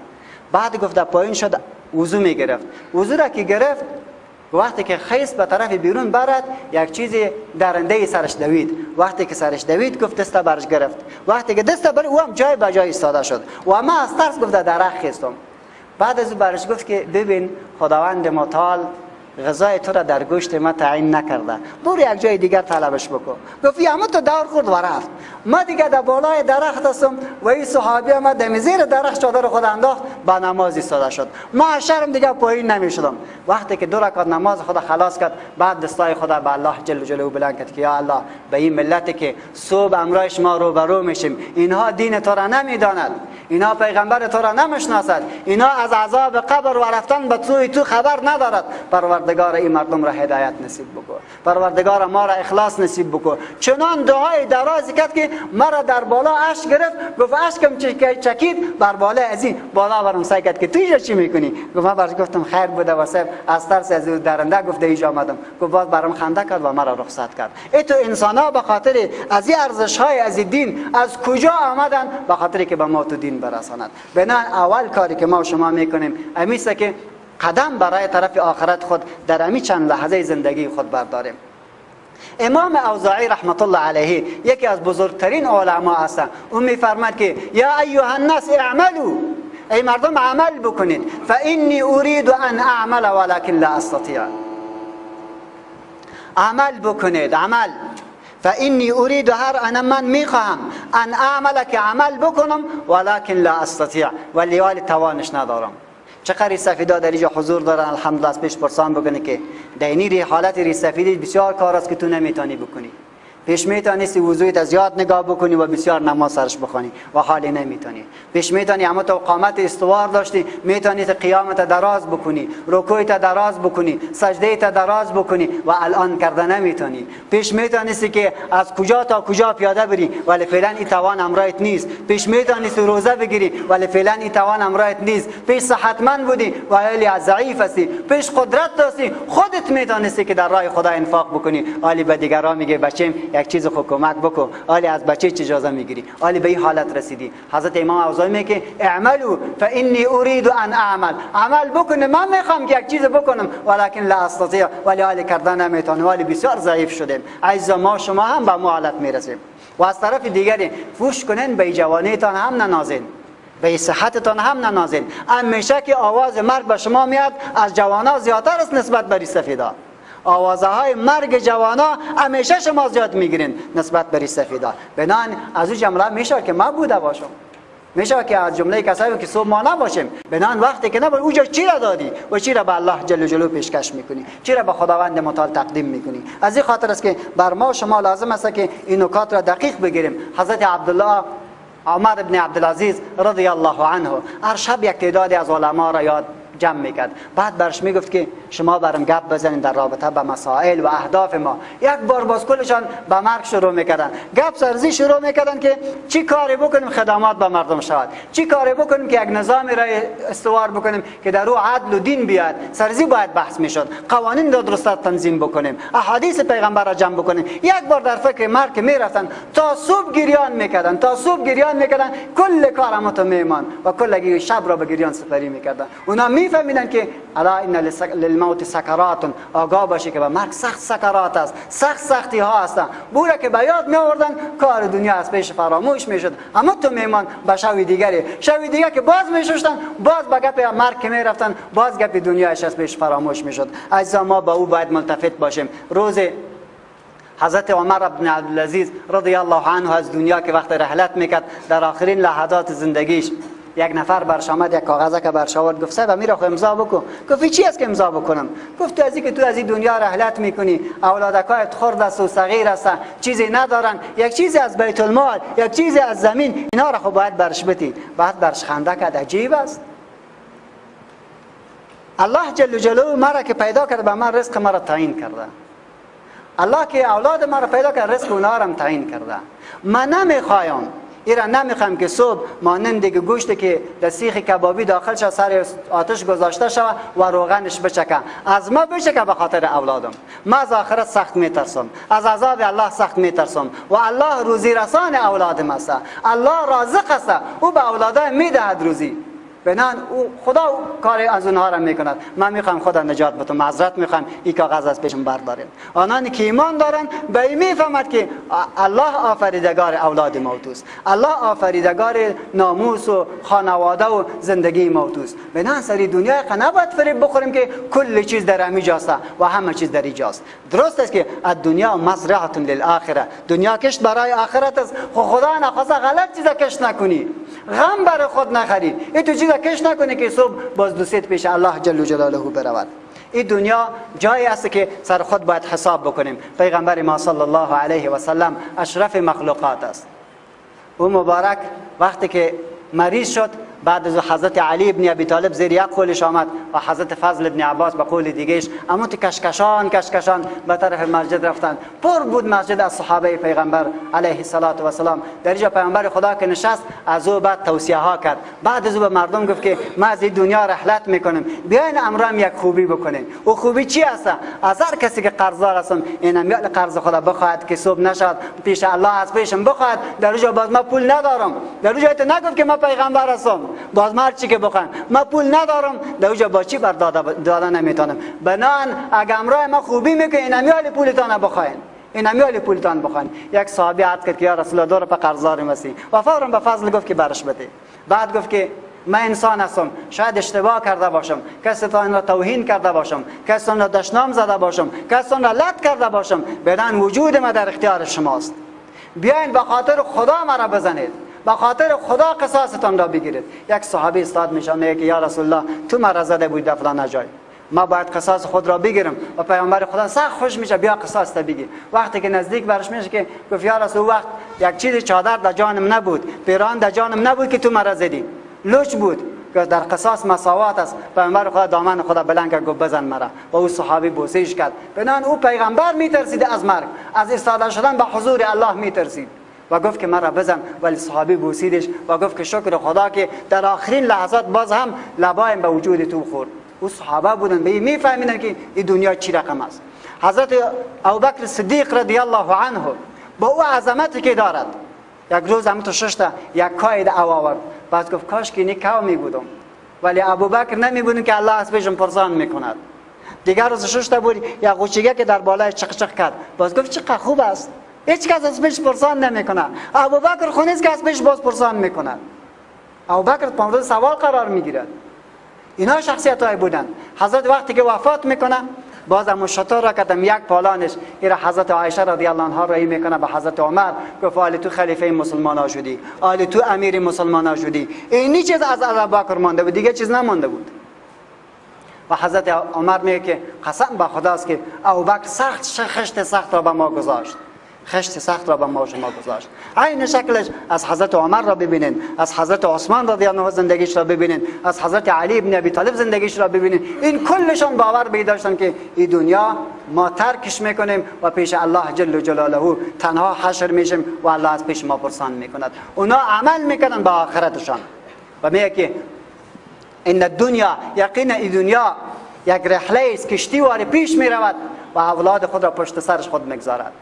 بعد گفت پایین شد، وضو میگرفت. وضو را که گرفت، وقتی که خیس به طرف بیرون برد، یک چیز درنده سرش دوید. وقتی که سرش دوید، گفت دست برش گرفت. وقتی که دست بر او هم جای به جای ایستاده شد و ما از ترس گفت درخت خیستم. بعد از او برش گفت که ببین خداوند متعال غذای تو را در گوشت ما تعیین نکرده، برو یک جای دیگر طلبش بکن. گفت یه تو دور خورد و رفت. ما دیگه در بالای درخت هستم و این صحابی ما دم زیر درخت چادر خود انداخت، با نماز ایستاده شد. ما از شرم دیگه پایین نمیشدم. وقتی که 2 رکعت نماز خود خلاص کرد، بعد دستای خدا به الله جل جلاله بلند کرد که یا الله، به این ملتی که صبح امرایش ما روبرو میشیم، اینها دین تو را نمیداند، اینها پیغمبر تو را نمیشناسد، اینها از عذاب قبر و رفتن به سوی تو خبر ندارد. پروردگار این مردم را هدایت نصیب بکن، پروردگار ما را اخلاص نصیب بکن. چنان دعای درازی کرد که مرا در بالا اشک گرفت. گفت اشکم چکید بر بالا از این بالا برم سعی کرد که تو اینجا چی میکنی؟ گفت من برش گفتم خیر بوده و صاحب از ترس از درنده گفت اینجا آمدم. گفت باز برام خنده کرد و مرا رخصت کرد. ای تو انسان ها به خاطر از این ارزش های از این دین از کجا آمدن؟ به خاطر که به ما تو دین برساند. بنان اول کاری که ما و شما میکنیم امیسته که قدم برای طرف آخرت خود در امی چند لحظه زندگی خود برداریم. امام اوزاعی رحمت الله علیه یکی از بزرگترین علما هستند. او میفرماد که یا ایها الناس اعملوا، ای مردم عمل بکنید، فانی اريد ان اعمل ولكن لا استطيع. عمل بکنید، عمل. فانی اريد، هر انا من میخواهم، ان اعمل که عمل بکنم، ولكن لا استطيع، ولی ولی توانش ندارم. چقدر سفیدا در اینجا حضور دارن، الحمدلله از پیش پرسان بکنه که دینی حالت ری سفیدی بسیار کار است که تو نمیتونی بکنی. پیش میتونی وضویت از یاد نگاه بکنی و بسیار نماز سرش بخوانی و حالی نمیتونی. پیش میتونی اما تو قامت استوار داشتی، میتونی قیامت دراز بکنی، رکوعت دراز بکنی، سجده دراز بکنی و الان کرده نمیتونی. پیش میتونی که از کجا تا کجا پیاده بری ولی فعلا این توان امرایت نیست. پیش میتونی روزه بگیری ولی فعلا این توان امرایت نیست. پیش صحتمند بودی ولی ضعیف هستی. پیش قدرت داشتی، خودت میتونستی که در راه خدا انفاق بکنی، ولی به دیگران میگه بچیم یک چیز خود کمک بکن، آلی از بچه چه اجازه میگیری، آلی به این حالت رسیدی. حضرت امام اوزاعی میگه اعملوا فانی اريد ان اعمل، عمل بکنه، من میخوام که یک چیز بکنم ولکن لا استطيع، ولی آلی کردن نمیتونم، ولی بسیار ضعیف شدیم. عزیزا ما شما هم به حالت میرسیم. و از طرف دیگری فوش کنین به جوانیتان هم ننازین، به صحتتان هم ننازین. همیشه که آواز مرگ به شما میاد از جوانا زیادتر است نسبت به سفیدا. آوازه های مرگ جوانا همیشه شما زیاد میگیرین نسبت بر سفیدا. بنان از او جمله میشه که ما بوده باشم، میشه که از جمله کسایی که صبح ما نباشیم. بنان وقتی که نباشی اوجا چی را دادی و چی را به الله جل جلاله پیشکش میکنی، چی را به خداوند متعال تقدیم میکنی. از این خاطر است که بر ما شما لازم است که این نکات را دقیق بگیریم. حضرت عبدالله عمر ابن عبدالعزیز رضی الله عنه هر شب یک تعدادی از علما را یاد جمع میکرد، بعد برش میگفت که شما برم گپ بزنین در رابطه به مسائل و اهداف ما. یک بار باز کلشان به مرگ شروع میکردن، گپ سرزی شروع میکردن که چی کاری بکنیم خدمات به مردم شود، چی کاری بکنیم که یک نظامی را استوار بکنیم که در او عدل و دین بیاد. سرزی باید بحث میشد، قوانین را درست تنظیم بکنیم، احادیث پیغمبر را جمع بکنیم. یک بار در فکر مرگ میرفتن تا صبح گریان میکردن، تا صبح گریان میکردن، کل کار هم میمان و کل شب را به گریان سپری میکردن. اونا میفهمیدن که الا ان للموت سکرات، آگاه باشی که به مرگ سخت سکرات است، سخت سختی ها هستند. بوره که به یاد می آوردن کار دنیا از پیش فراموش میشد. اما تو میمان به شب دیگری، شب دیگه که باز میشستن، باز به گپ مرگ که میرفتن، باز گپ دنیاش از پیش فراموش میشد. عزیزان ما با او باید ملتفت باشیم. روز حضرت عمر بن عبدالعزیز رضی الله عنه از دنیا که وقت رحلت میکرد، در آخرین لحظات زندگیش یک نفر برش آمد، یک کاغذ که برش آورد، گفت صاحب میره خو امضا بکن. گفت چی است که امضا بکنم؟ گفت تو از اینکه تو از این دنیا رحلت میکنی، اولادکایت خرد است و صغیر است، چیزی ندارن، یک چیزی از بیت المال، یک چیزی از زمین، اینا را خو باید برش بدی. بعد برش خنده کرد، عجیب است. الله جل جلاله مرا که پیدا کرد به من رزق مرا تعیین کرده، الله که اولاد مرا پیدا کرد رزق اونها را تعیین کرده. من نمیخوایم ایران نمیخوام که صبح مانند گوشت که در سیخ کبابی داخل شد سر آتش گذاشته شود و روغنش بچکه، از ما بچکه به خاطر اولادم. ما از آخرت سخت میترسم، از عذاب الله سخت میترسم و الله روزی رسان اولادم است، الله رازق است، او به اولادای میدهد روزی. بنان او خدا کار از اونها را میکند. من میخوام خدا نجات بدم، معذرت میخوام این کاغذ از پیشم برداریم. آنانی که ایمان دارن به این میفهمد که الله آفریدگار اولاد موتوست، الله آفریدگار ناموس و خانواده و زندگی موتوست. بنان سری دنیا نباید فریب بخوریم که کل چیز در همینجاست و همه چیز در اینجاست. درست است که الدنیا مزرعه للآخره، دنیا کشت برای آخرت است. خدا نخواسته غلط چیزا کشت نکنی، غم برای خود نخری، این تو چیزا کش نکنی که صبح باز دوست پیش الله جل جلاله برود. این دنیا جایی است که سر خود باید حساب بکنیم. پیغمبر ما صلی الله علیه و سلم اشرف مخلوقات است. او مبارک وقتی که مریض شد، بعد از حضرت علی ابن ابی طالب زیر یک قولش آمد و حضرت فضل ابن عباس به قول دیگهش، اما تو کشکشان کشکشان به طرف مسجد رفتن. پر بود مسجد از صحابه پیغمبر علیه الصلاة والسلام. در اینجا پیغمبر خدا که نشست، از او بعد توصیه ها کرد. بعد از او به مردم گفت که ما از این دنیا رحلت میکنیم، بیاین امرام یک خوبی بکنیم. او خوبی چی است؟ از هر کسی که قرضدار هستم اینم قرض خدا بخواهد که صبح نشد پیش الله از پیشم بخواهد. در اونجا باز ما پول ندارم. در اونجا نگفت که ما پیغمبر هستم، باز ما چی که بخوام، ما پول ندارم، در اونجا با چی بر داده نمیتونم. بنان اگه امرای ما خوبی میکنین، اینمی پولتان بخواین، اینمی پولتان بخواین. یک صحابی عرض کرد که یا رسول الله، دو روپه قرضدار هستی. و فورا به فضل گفت که برش بده. بعد گفت که من انسان هستم، شاید اشتباه کرده باشم، کسی تان را توهین کرده باشم، کسی تان را دشنام زده باشم، کسی تان را لط کرده باشم. بنان وجود ما در اختیار شماست، بیاین به خاطر خدا مرا بزنید، به خاطر خدا قصاصتان را بگیرید. یک صحابی استاد میشه میگه که یا رسول الله، تو مرا زده بودی در فلان جای، ما باید قصاص خود را بگیرم. و پیامبر خدا سخت خوش میشه، بیا قصاص تا بگیر. وقتی که نزدیک برش میشه که گفت یا رسول، وقت یک چیز چادر در جانم نبود، پیران در جانم نبود که تو مرا زدی، لوچ بود. در قصاص مساوات است. پیامبر خدا دامن خدا بلند کرد، گفت بزن مرا. و او صحابی بوسیش کرد. بنان او پیغمبر میترسید از مرگ، از ایستاده شدن به حضور الله میترسید و گفت که مرا بزن. ولی صحابی بوسیدش و گفت که شکر خدا که در آخرین لحظات باز هم لبایم به وجود تو خورد. او صحابه بودن، به این میفهمیدن که این دنیا چی رقم است. حضرت ابوبکر صدیق رضی الله عنه با او عظمتی که دارد، یک روز هم تو ششتا یک کاید او آورد. بعد گفت کاش که اینی می بودم، ولی ابوبکر نمی بودم که الله از پیشم پرسان میکند. دیگر روز ششتا بود یک قوچیگه که در بالای چق چق کرد. باز گفت چقدر خوب است، هیچ کس از پیش پرسان نمیکنه. ابوبکر خونیست که از پیش باز پرسان میکنه. ابوبکر مورد سوال قرار میگیرد. اینا شخصیت های بودن. حضرت وقتی که وفات میکنه، باز هم شتر را کدم یک پالانش ایرا حضرت عایشه رضی الله عنها رای میکنه به حضرت عمر، گفت آلی تو خلیفه مسلمان ها شدی، آلی تو امیر مسلمان ها شدی. اینی چیز از ابوبکر مانده بود، دیگه چیز نمانده بود. و حضرت عمر میگه که قسم به خداست که ابوبکر سخت خشت سخت را به ما گذاشت، خشت سخت را به ما شما گذاشت. عین شکلش از حضرت عمر را ببینین، از حضرت عثمان رضی الله عنه زندگیش را ببینین، از حضرت علی ابن ابی طالب زندگیش را ببینین. این کلشان باور به داشتن که این دنیا ما ترکش میکنیم و پیش الله جل جلاله تنها حشر میشیم و الله از پیش ما پرسان میکند. اونا عمل میکنن به آخرتشان و میگه که ان الدنیا، یقینا این دنیا یک رحله است، کشتی واری پیش میرود و اولاد خود را پشت سرش خود میگذارد.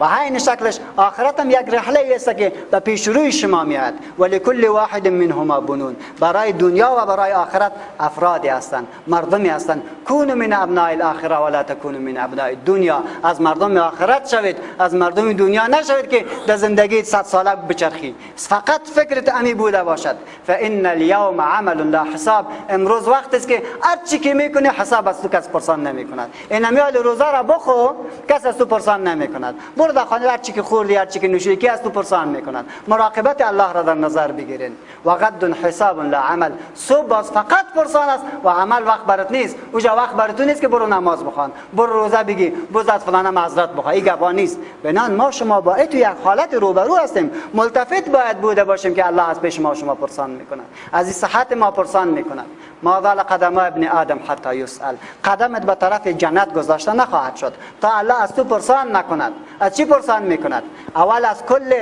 و عین شکلش آخرت هم یک رحله است که به پیش روی شما میاد. ولکل واحد منهما بنون، برای دنیا و برای آخرت افرادی هستند، مردمی هستند. کونوا من ابناء الاخره ولا تکونوا من ابناء الدنیا. از مردم آخرت شوید، از مردم دنیا نشوید که در زندگی 100 ساله بچرخی، فقط فکرت امی بوده باشد. فان اليوم عمل لا حساب، امروز وقت است که هر چی که میکنی حساب از تو کس پرسان نمیکند. این امیال روزه را بخو، کس از تو پرسان نمیکند. برو در خانه هر چی که خوردی، هر چی که نوشیدی، کی از تو پرسان میکند. مراقبت الله را در نظر بگیرین. و غد حساب لا عمل، صبح باز فقط پرسان است و عمل وقت برات نیست. اوجا وقت برات نیست که برو نماز بخوان، برو روزه بگی، برو از فلان معذرت بخوای، این گپا نیست. بنان ما شما باید تو یک حالت روبرو هستیم، ملتفت باید بوده باشیم که الله از پیش ما شما پرسان میکند، از این صحت ما پرسان میکند. ما زال قدم ابن آدم حتی یسأل، قدمت به طرف جنت گذاشته نخواهد شد تا الله از تو پرسان نکند. از چی پرسان میکند؟ اول از کل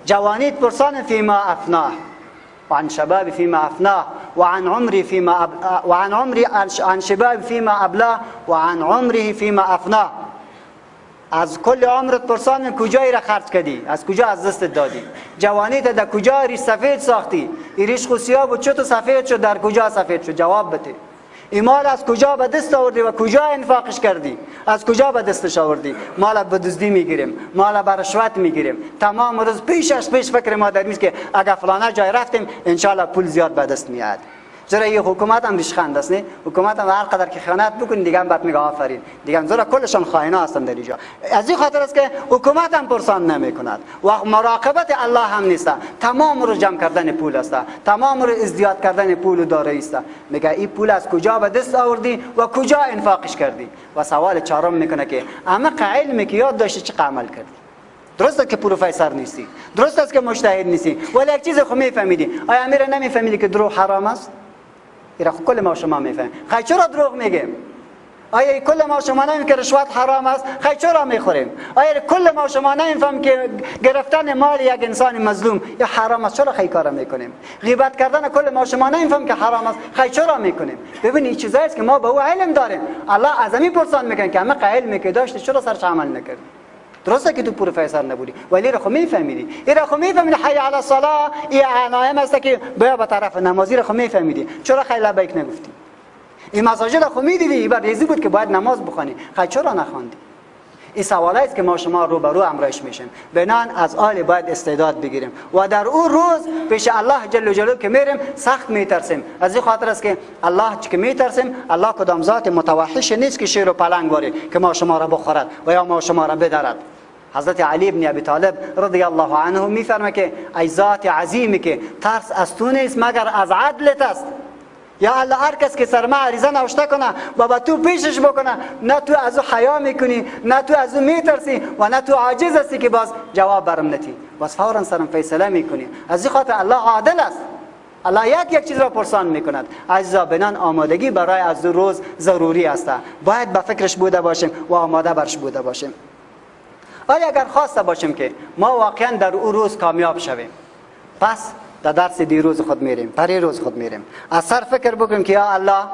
جوانیت پرسان، فیما افناه، وعن شباب فيما افناه، وعن عمري فيما وعن عمري عن شباب فيما ابلاه، وعن عمره فيما افناه. از کل عمرت پرسان کجایی را خرج کردی، از کجا از دستت دادی، جوانیت در کجا ریش سفید ساختی، ریش خو سیاه بود چطور سفید شد، در کجا سفید شد، جواب بده. این مال از کجا به دست آوردی و کجا انفاقش کردی، از کجا به دستش آوردی؟ مال به دزدی میگیریم، مال به رشوت میگیریم. تمام روز پیش از پیش فکر ما در میست که اگر فلانه جای رفتیم انشالله پول زیاد به دست میاد. چرا این حکومت هم ریشخند است، نه؟ حکومت هم هر قدر که خیانت بکنی دیگه هم بعد میگه آفرین، دیگه هم زیرا کلشان خائنا هستند در اینجا. از این خاطر است که حکومت هم پرسان نمیکند و مراقبت الله هم نیست. تمام رو جمع کردن پول است، تمام رو ازدیاد کردن پول و دارایی است. میگه این پول از کجا به دست آوردی و کجا انفاقش کردی؟ و سوال چهارم میکنه که عمق علمی که یاد داشتی چه عمل کردی؟ درست است که پروفسور نیستی، درست است که مجتهد نیستی، ولی یک چیز خو میفهمیدی. آیا امیر نمیفهمیدی که دروغ حرام است؟ ایرا خو کل ما شما میفهمیم. خی چرا دروغ میگیم؟ آیا کل ما شما نمیفهمیم که رشوت حرام است؟ خی چرا میخوریم؟ آیا کل ما شما نمیفهمیم که گرفتن مال یک انسان مظلوم یا حرام است؟ چرا خی کارا میکنیم؟ غیبت کردن کل ما شما نمیفهمیم که حرام است؟ خی چرا میکنیم؟ ببین این چیزایی است که ما به او علم داریم. الله از همین پرسان میکنه که همه علمی که داشتی چرا سرش عمل نکردی؟ درسته که تو پروفسور نبودی، ولی را خو میفهمیدی. این خو میفهمیدی حی علی الصلاه، این علائم است که بیا به طرف نمازی را خو میفهمیدی، چرا خیلی لبیک نگفتی؟ این مساجد خو میدیدی، این ریزی بود که باید نماز بخوانی، خی چرا نخواندی؟ این سوال است که ما شما رو به رو امرایش میشیم. بنان از آل باید استعداد بگیریم و در او روز پیش الله جل جلاله که میریم سخت میترسیم. از این خاطر است که الله که میترسیم، الله کدام ذات متوحش نیست که شیر و پلنگ واری که ما شما را بخورد و یا ما شما را بدرد. حضرت علی ابن ابی طالب رضی الله عنه میفرمه که ای ذات عظیمی که ترس از تو نیست مگر از عدلت است. یا الله هر کس که سر ما عریضه نوشته کنه و با تو پیشش بکنه، نه تو از او حیا میکنی، نه تو از او میترسی و نه تو عاجز هستی که باز جواب برم نتی، باز فورا سرم فیصله میکنی. از این خاطر الله عادل است. الله یک یک چیز را پرسان میکند. عزیزا بنان آمادگی برای از روز ضروری است. باید به فکرش بوده باشیم و آماده برش بوده باشیم. آیا اگر خواسته باشیم که ما واقعا در او روز کامیاب شویم، پس در درس دیروز خود میریم، پری روز خود میریم، از سر فکر بکنیم که یا الله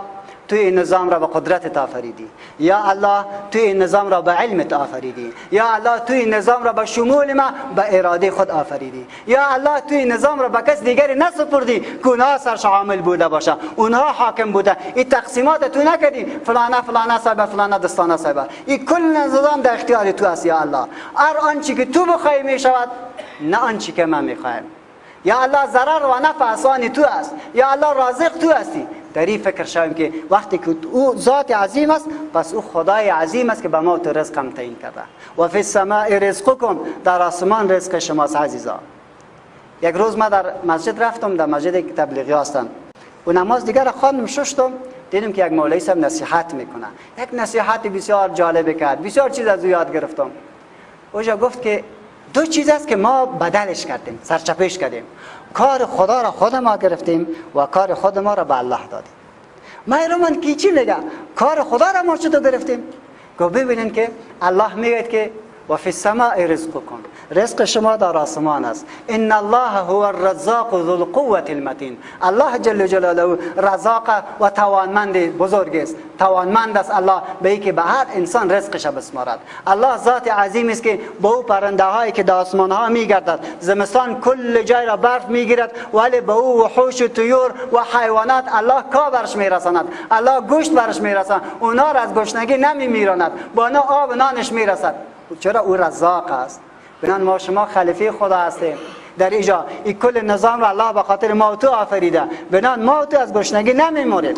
تو این نظام را به قدرت آفریدی، یا الله تو این نظام را به علمت آفریدی، یا الله تو این نظام را به شمول ما به اراده خود آفریدی، یا الله تو این نظام را به کس دیگری نسپردی که اونها سرش عامل بوده باشه، اونها حاکم بوده، این تقسیمات تو نکردی، فلانه فلانه صاحب فلانه دستانه صاحب، این کل نظام در اختیار تو است. یا الله هر آنچه که تو بخوای میشود، نه آنچه که من میخوایم. یا الله ضرر و نفع آسان تو است، یا الله رازق تو هستی. در این فکر شویم که وقتی که او ذات عظیم است، پس او خدای عظیم است که به ما تو رزق هم تعیین کرده. و فی السماء رزقکم، در آسمان رزق شماست عزیزا. یک روز ما در مسجد رفتم، در مسجد تبلیغی هستم و نماز دیگر را خواندم، ششتم، دیدم که یک مولوی صاحب نصیحت میکنه. یک نصیحت بسیار جالب کرد، بسیار چیز از او یاد گرفتم. اوجا گفت که دو چیز است که ما بدلش کردیم، سرچپش کردیم. کار خدا را خود ما گرفتیم و کار خود ما را به الله دادیم. من کی چی میگه؟ کار خدا را ما چطور گرفتیم؟ گفت ببینین که الله میگه که و فی السماء رزقکم، رزق شما در آسمان است. ان الله هو الرزاق ذو القوة المتین. الله جل جلاله رزاق و توانمند بزرگ است، توانمند است الله به اینکه به هر انسان رزقش بسمارد. الله ذات عظیم است که با او پرنده هایی که در آسمان ها میگردد، زمستان کل جای را برف میگیرد، ولی به او وحوش و طیور و حیوانات الله کا برش میرساند، الله گوشت برش میرساند، اونا را از گشنگی نمیمیراند، با اونا آب نانش میرسد. چرا؟ او رزاق است. بنان ما شما خلیفه خدا هستیم در اینجا. این کل نظام را الله به خاطر ما و تو آفریده. بنان ما و تو از گشنگی نمیموریم.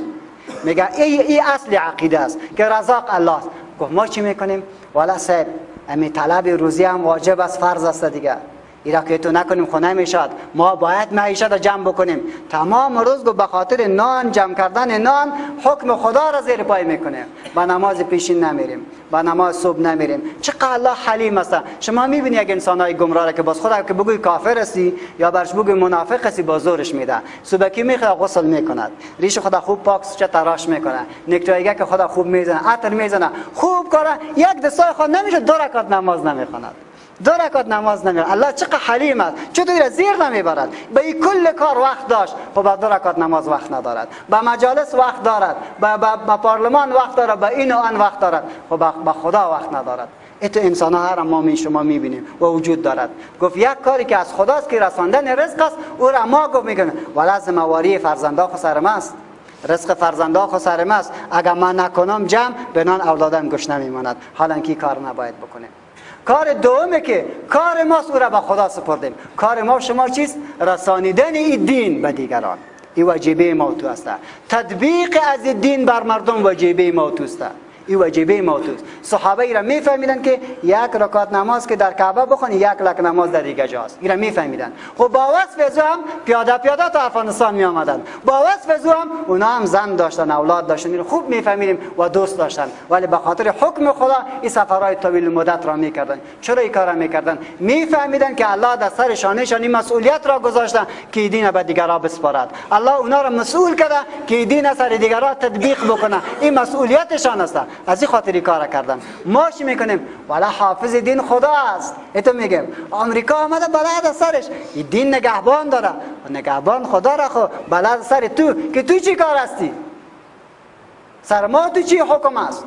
میگه ای اصل عقیده است که رزاق الله است. گفت ما چی میکنیم؟ والا صاحب امی طلب روزی هم واجب است، فرض است دیگه. ایرا که تو نکنیم خونه نمیشد، ما باید معیشت را جمع بکنیم. تمام روز گفت به خاطر نان، جمع کردن نان، حکم خدا را زیر پای میکنیم. با نماز پیشین نمیریم، با نماز صبح نمیریم. چقدر الله حلیم است. شما میبینی یک انسانای گمراه که باز خدا که بگوی کافر هستی یا برش بگوی منافق هستی، با زورش میده. صبحکی میخواد غسل میکند، ریش خدا خوب پاک سوچه تراش میکنه، نکتایگه که خدا خوب میزنه، عطر میزنه، خوب کاره، یک دستای خود نمیشه دو رکعت نماز نمیخواند. دو رکعت نماز نمیخواند. الله چقدر حلیم است، چطور زیر نمیبرد. به این کل کار وقت داشت، خب به دو رکعت نماز وقت ندارد، به مجالس وقت دارد، به پارلمان وقت دارد، به این و آن وقت دارد، خب به خدا وقت ندارد. اتو انسان ها را ما شما میبینیم و وجود دارد. گفت یک کاری که از خداست که رساندن رزق است، او را ما گفت میکنه. ولی ذمه‌واری فرزندا خو سر ماست، رزق فرزندا خو سر ماست. اگر من نکنم جمع، بنان اولادم گشنه میماند. حالا که کار نباید بکنه. کار دومه که کار ماست، او را به خدا سپردیم. کار ما شما چیست؟ رسانیدن این دین به دیگران. این واجبه ما تو است. تطبیق از دین بر مردم واجبه ما تو است. این واجبه ما توست. صحابه ای را میفهمیدن که یک رکعت نماز که در کعبه بخونی 1 لک نماز در دیگه جاست. این را میفهمیدن. خب با وصف از هم پیاده پیاده تا افغانستان می آمدن. با وصف از هم اونا هم زن داشتن، اولاد داشتن. این خوب میفهمیدیم و دوست داشتن. ولی به خاطر حکم خدا این سفرهای طویل مدت را میکردن. چرا این کارا میکردن؟ میفهمیدن که الله در سر شانهشان این مسئولیت را گذاشته که دین به دیگران بسپارد. الله اونا را مسئول کرده که دین سر دیگران تطبیق بکنه. این مسئولیتشان است. از این خاطری کار کردن. ما چی میکنیم؟ والا حافظ دین خدا است. اتو میگم آمریکا آمده بلد از سرش، این دین نگهبان داره، نگهبان خدا را خو بلد سر تو که تو چی کار هستی؟ سر ما تو چی حکم است؟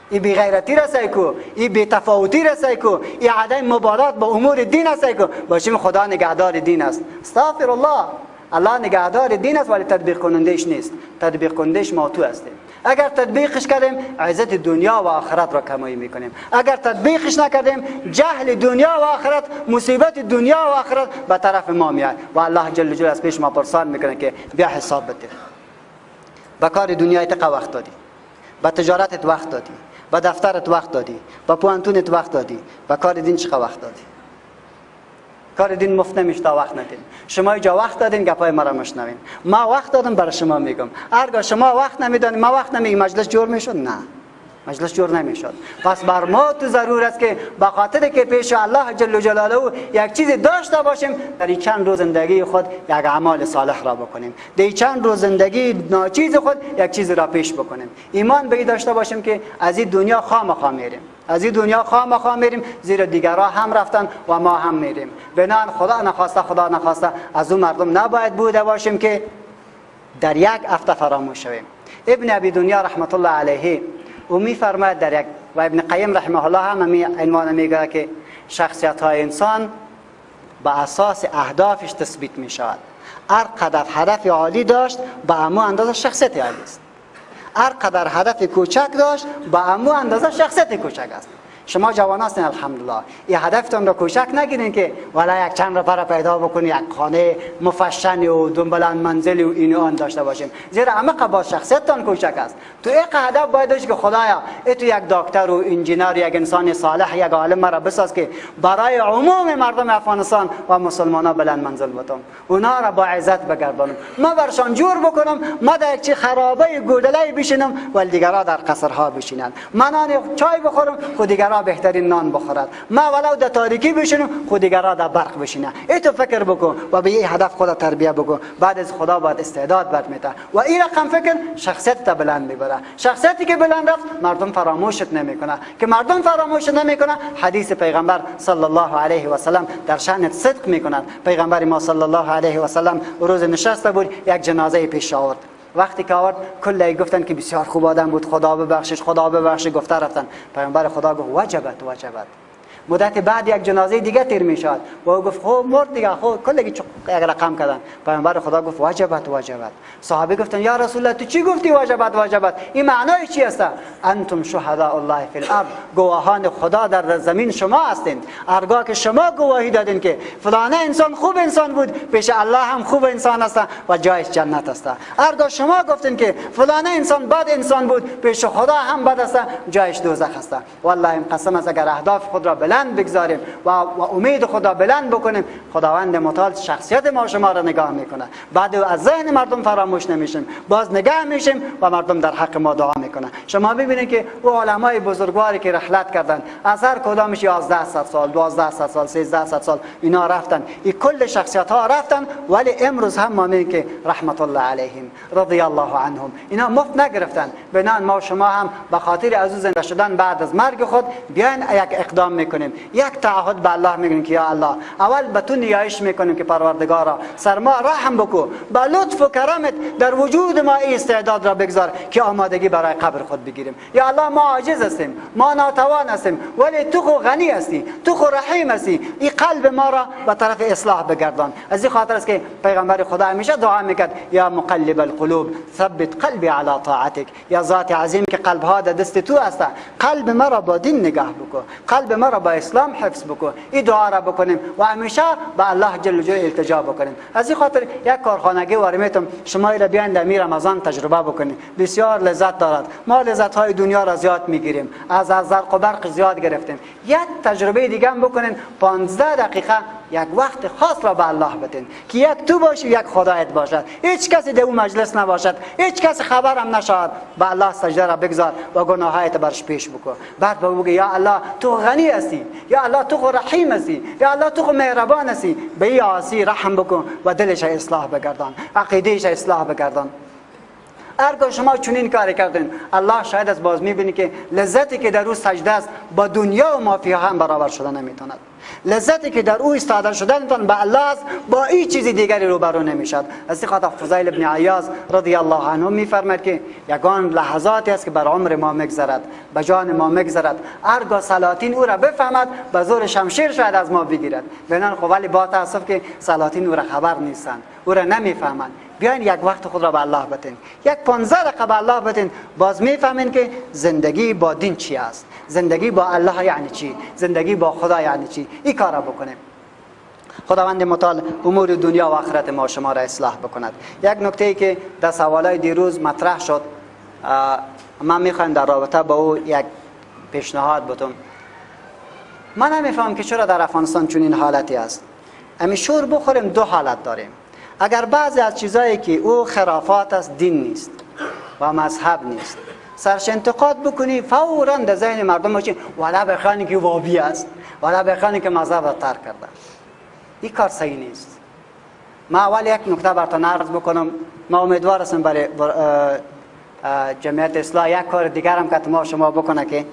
این بی غیرتی را سعی کو، این بی تفاوتی را سعی کو، این عدم مبالات با امور دین را سعی کو. باشیم خدا نگهدار دین است. استغفر الله. الله نگهدار دین است ولی تطبیق کنندهش نیست. تطبیق کنندهش ما تو هستیم. اگر تطبیقش کردیم عزت دنیا و آخرت را کمایی میکنیم. اگر تطبیقش نکردیم جهل دنیا و آخرت، مصیبت دنیا و آخرت به طرف ما میاد و الله جل جلاله از پیش ما پرسان میکنه که بیا حساب بده. به کار دنیای تق وقت دادی، به تجارتت وقت دادی، به دفترت وقت دادی، به پوانتونت وقت دادی، به کار دین چقدر وقت دادی؟ کار دین مفت نمیشه تا وقت ندین. شما اینجا وقت دادین گپای مرا مشنوین. ما وقت دادم برای شما میگم. هرگاه شما وقت نمیدانید، ما وقت نمیگیم، مجلس جور میشد؟ نه، مجلس جور نمیشد. پس بر ما تو ضرور است که به خاطر که پیش الله جل جلاله یک چیز داشته باشیم، در این چند روز زندگی خود یک اعمال صالح را بکنیم، در چند روز زندگی ناچیز خود یک چیز را پیش بکنیم. ایمان به این داشته باشیم که از این دنیا خامخا میریم، از این دنیا خامخا میریم، زیرا دیگرها هم رفتن و ما هم میریم. بنان خدا نخواسته، خدا نخواسته از اون مردم نباید بوده باشیم که در یک هفته فراموش شویم. ابن ابی دنیا رحمت الله علیه او میفرماید در یک، و ابن قیم رحمه الله هم عنوان میگه که شخصیت های انسان به اساس اهدافش تثبیت می شود. هر قدر هدف عالی داشت به امو اندازه شخصیت عالی است. هر قدر هدف کوچک داشت به امو اندازه شخصیت کوچک است. شما جوان هستین الحمدلله، این هدفتان را کوچک نگیرین که والا یک چند نفر پیدا بکنی، یک خانه مفشن و دو بلند منزل و این و آن داشته باشیم، زیرا عمق با شخصیتتان کوچک است. تو یک هدف باید داشت که خدایا ای تو یک دکتر و انجینر، یک انسان صالح، یک عالم مرا بساز که برای عموم مردم افغانستان و مسلمان ها بلند منزل بتم، اونا را با عزت بگردانم، ما برشان جور بکنم، ما در یک چی خرابه گودله بشینم ولی دیگرها در قصرها بشینند، من نان چای بخورم خود دیگرها بهترین نان بخورد، ما ولو در تاریکی بشینم خود دیگرها در برق بشینه. ای تو فکر بکن و به این هدف خود تربیه بکن. بعد از خدا باید استعداد برد میته و این رقم فکر شخصیت تا بلند میبره. شخصیتی که بلند رفت مردم فراموشت نمیکنه، که مردم فراموش نمیکنه حدیث پیغمبر صلی الله علیه و سلم در شأنت صدق میکند. پیغمبر ما صلی الله علیه و سلم روز نشسته بود، یک جنازه پیش آورد. وقتی که آورد کلی گفتن که بسیار خوب آدم بود، خدا ببخشش خدا ببخشش، گفته رفتن. پیغمبر خدا گفت وجبت وجبت. مدت بعد یک جنازه دیگه تیر میشد و او گفت خب مرد دیگه، خب کلی یک رقم کردن. پیغمبر خدا گفت وجبت وجبت. صحابه گفتن یا رسول الله تو چی گفتی وجبت وجبت؟ این معنای چی است؟ انتم شهداء الله فی الارض، گواهان خدا در زمین شما هستین. ارگاه که شما گواهی دادین که فلان انسان خوب انسان بود، پیش الله هم خوب انسان است و جایش جنت است. ارگاه شما گفتین که فلان انسان بد انسان بود، پیش خدا هم بد است، جایش دوزخ است. والله این قسم است اگر اهداف خود را بلند بگذاریم و امید خدا بلند بکنیم، خداوند متعال شخصیت ما شما را نگاه میکنه. بعد از ذهن مردم فراموش نمیشیم، باز نگاه میشیم و مردم در حق ما دعا میکنه. شما ببینید که او علمای بزرگواری که رحلت کردن، از هر کدامش 1100 سال، 1200 سال، 1300 سال اینا رفتن، این کل شخصیت ها رفتن، ولی امروز هم ما میگیم که رحمت الله علیهم رضی الله عنهم، اینا مفت نگرفتن. بنان ما شما هم به خاطر از او زنده شدن بعد از مرگ خود بیاین یک اقدام میکنیم، یک تعهد به الله میگیم که یا الله اول به تو نیایش میکنیم که پروردگارا سر ما رحم بکو، به لطف و کرمت در وجود ما این استعداد را بگذار که آمادگی برای قبر خود بگیریم. یا الله ما عاجز هستیم، ما ناتوان هستیم، ولی تو خو غنی هستی، تو خو رحیم هستی، این قلب ما را به طرف اصلاح بگردان. از این خاطر است که پیغمبر خدا همیشه دعا میکرد یا مقلب القلوب ثبت قلبی علی طاعتک، یا ذات عظیم که قلب ها در دست تو است، قلب ما را با دین نگاه بکن، قلب ما را با اسلام حفظ بکن. این دعا را بکنیم و همیشه به الله جل جلاله التجا بکنیم. از این خاطر یک کارخانگی وارمیتم شما را بیاین در می رمضان تجربه بکنیم، بسیار لذت دارد. ما لذت های دنیا را زیاد میگیریم، از زرق و برق زیاد گرفتیم. یک تجربه دیگه هم بکنین، 15 دقیقه یک وقت خاص را به الله بدین که یک تو باشی یک خدایت باشد، هیچ کسی در اون مجلس نباشد، هیچ کسی خبرم نشود. به الله سجده را بگذار و گناهایت برش پیش بکن. بعد بگو یا الله تو غنی هستی، یا الله تو خو رحیم هستی، یا الله تو خو مهربان هستی، به این عاصی رحم بکن و دلش اصلاح بگردان، عقیدهش اصلاح بگردان. ارگاه شما چنین کاری کردین، الله شاید از باز میبینی که لذتی که در او سجده است با دنیا و مافیا هم برابر شده نمیتواند. لذتی که در او ایستاده شدنتان به الله است با این چیز دیگری روبرو نمیشد. از این خاطر فضیل ابن عیاض رضی الله عنه میفرماید که یگان لحظاتی است که بر عمر ما میگذرد، به جان ما میگذرد، ارگاه سلاطین او را بفهمد به زور شمشیر شاید از ما بگیرد. بنان خب ولی با تاسف که سلاطین او را خبر نیستند، او را نمیفهمند. بیاین یک وقت خود را به الله بدین، یک 15 دقیقه به الله بدین، باز میفهمین که زندگی با دین چی است، زندگی با الله یعنی چی، زندگی با خدا یعنی چی. این کار را بکنیم. خداوند متعال امور دنیا و آخرت ما شما را اصلاح بکند. یک نکته ای که در سوالای دیروز مطرح شد، من میخوایم در رابطه با او یک پیشنهاد بدم. من نمیفهمم که چرا در افغانستان چنین حالتی است. امی شور بخوریم دو حالت داریم. اگر بعضی از چیزایی که او خرافات است، دین نیست و مذهب نیست، سرش انتقاد بکنی فوراً در ذهن مردم باشه ولا بخوانی که وابی است، ولا بخوانی که مذهب را ترک کرده. این کار صحیح نیست. ما اول یک نکته براتون عرض بکنم. ما امیدوار هستم برای جمعیت اصلاح یک کار دیگر هم که ما شما بکنه که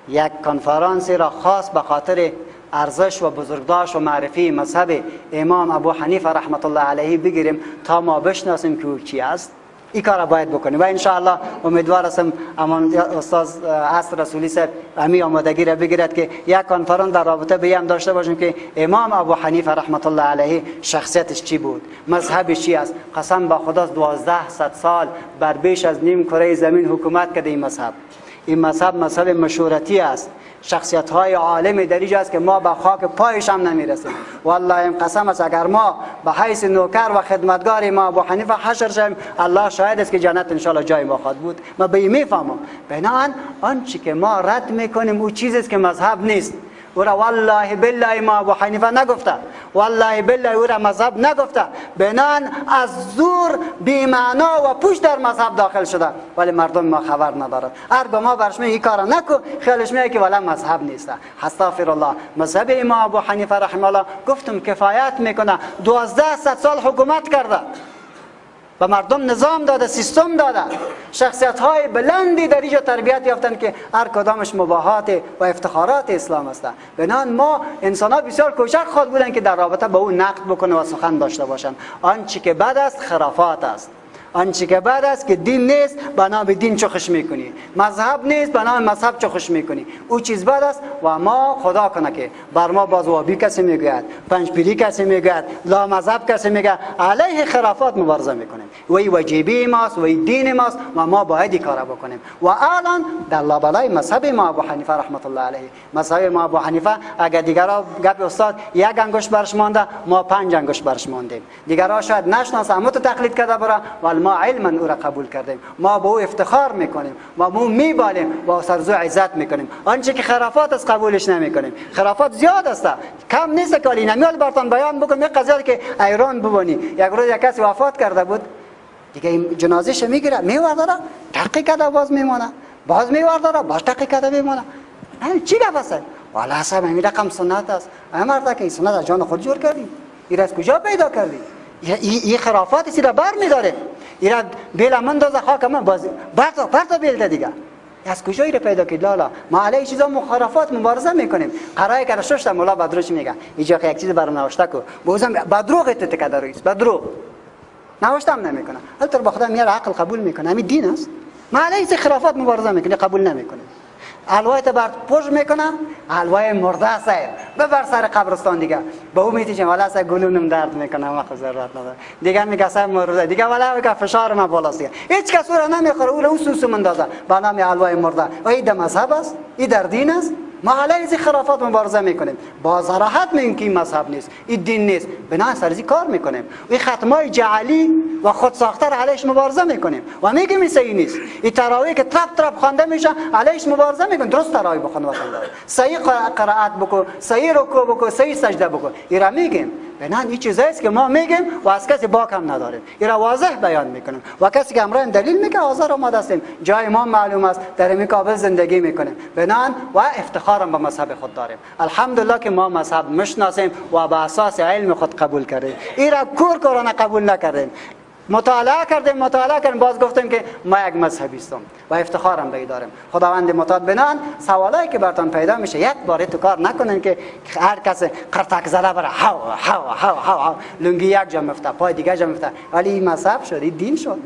یک کنفرانسی را خاص به خاطر ارزش و بزرگداشت و معرفی مذهب امام ابو حنیفه رحمت الله علیه بگیریم تا ما بشناسیم که او کی است. این کار را باید بکنیم و انشاءالله امیدوار هستم امان استاد عصر رسولی صاحب همی آمادگی را بگیرد که یک کنفرانس در رابطه به هم داشته باشیم که امام ابو حنیفه رحمت الله علیه شخصیتش چی بود، مذهبش چی است. قسم با خدا 1200 سال بر بیش از نیم کره زمین حکومت کرده این مذهب. این مذهب مذهب مشورتی است. شخصیت های عالم در اینجا است که ما به خاک پایش هم نمیرسیم. والله این قسم است اگر ما به حیث نوکر و خدمتگار ما ابو حنیفه حشر شویم، الله شاهد است که جنت ان شاء الله جای ما خواهد بود. ما به این میفهمم. بنابراین آنچه که ما رد میکنیم او چیزی است که مذهب نیست. او را والله بالله ما ابو حنیفه نگفته، والله بالله او را مذهب نگفته. بنان از زور بی معنا و پوش در مذهب داخل شده، ولی مردم ما خبر ندارد. هر به ما برش میگه این کارا نکو، خیالش میگه که والا مذهب نیست. استغفر الله. مذهب امام ابو حنیفه رحمه الله گفتم کفایت میکنه. 1200 سال حکومت کرده، به مردم نظام داده، سیستم داده، شخصیت های بلندی در اینجا تربیت یافتند که هر کدامش مباهات و افتخارات اسلام است. بنان ما انسان ها بسیار کوچک خود بودند که در رابطه با او نقد بکنه و سخن داشته باشند. آنچه که بد است خرافات است، آنچه که بد است که دین نیست به نام دین چخش میکنی، مذهب نیست به نام مذهب چخش میکنی، او چیز بد است. و ما خدا کنه که بر ما باز وابی کسی میگوید، پنج پیری کسی میگوید، لا مذهب کسی میگه، علیه خرافات مبارزه میکنیم. و این وجیبه ماست و این دین ماست و ما باید این کارا بکنیم. و الان در لابلای مذهب ما ابو حنیفه رحمت الله علیه، مذهب ما ابو حنیفه اگر دیگرا گپ استاد یک انگشت برش مانده، ما 5 انگشت برش ماندیم. دیگرا شاید نشناسه، اما تو تقلید کرده برا، ولی ما علما او را قبول کردیم، ما به او افتخار میکنیم، ما به او میبالیم و سرزو عزت میکنیم. آنچه که خرافات است قبولش نمیکنیم. خرافات زیاد است، کم نیست که نمیال براتون بیان بکنم. یک قضیه که ایران ببینی، یک روز یک کسی وفات کرده بود دیگه، این جنازهش میگیره میورداره تحقیق کرده باز میمونه، باز میورداره باز تحقیق کرده میمونه. چی گپ است؟ والا اصلا همین رقم سنت است. مرد که این سنت از جان خود جور کردی، این از کجا پیدا کردی؟ این خرافات است، را بر میداره، ایرا بیل من دازه خاک من باز برتا بیل ده دیگه. از کجا ایرا پیدا کرد؟ لالا ما علیه چیزا مخالفات مبارزه میکنیم. قرای که ششت مولا بدروش میگه اینجا یک چیز برام نوشته کو، بازم بدروغ ته تک داریس بدروغ نوشتم نمیکنه. البته با خدا میاره عقل قبول میکنه، همین دین است. ما علیه خرافات مبارزه میکنیم، قبول نمیکنیم. الوای بر پوش میکنه، الوای مرده صاحب ببر سر قبرستان دیگه. به او میتیشم والا صاحب گلونم درد میکنه، ما خود ضرورت نداره دیگه. میگه صاحب مرده دیگه، والا میگه فشار ما بالاست دیگه. هیچ کس او را نمیخوره، او را او سوسو مندازه به نام الوای مرده. و این در مذهب است، این در دین است. ما علیه خرافات مبارزه میکنیم، با صراحت میگیم که این مذهب نیست، این دین نیست. بنا سر ازی کار میکنیم. این ختمای جعلی و خود ساخته را علیش مبارزه میکنیم و میگیم این صحیح نیست. این تراویح که ترپ ترپ خوانده میشه علیش مبارزه میکنیم. درست تراویح بخوان وطن داره، صحیح قرائت بکو، صحیح رکوع بکو، صحیح سجده بکو. این را میگیم. بنا این چیزایی است که ما میگیم و از کسی باک هم نداریم. این را واضح بیان میکنیم و کسی که همراه دلیل میگه حاضر آماده هستیم. جای ما معلوم است، در این کابل زندگی میکنیم. بنا و افتخارم به مذهب خود داریم. الحمدلله که ما مذهب مشناسیم و به اساس علم خود قبول کردیم. این را کور کورانه قبول نکردیم، مطالعه کردیم، مطالعه کردیم، باز گفتیم که ما یک مذهبی هستم و افتخارم به داریم. خداوند متعال بنان سوالایی که براتون پیدا میشه یک بار تو کار نکنن که هر کس قرتک زده بره هاو هاو هاو هاو هاو لنگی یک جا مفته پای دیگه جا مفته، ولی این مذهب شد، این دین شد.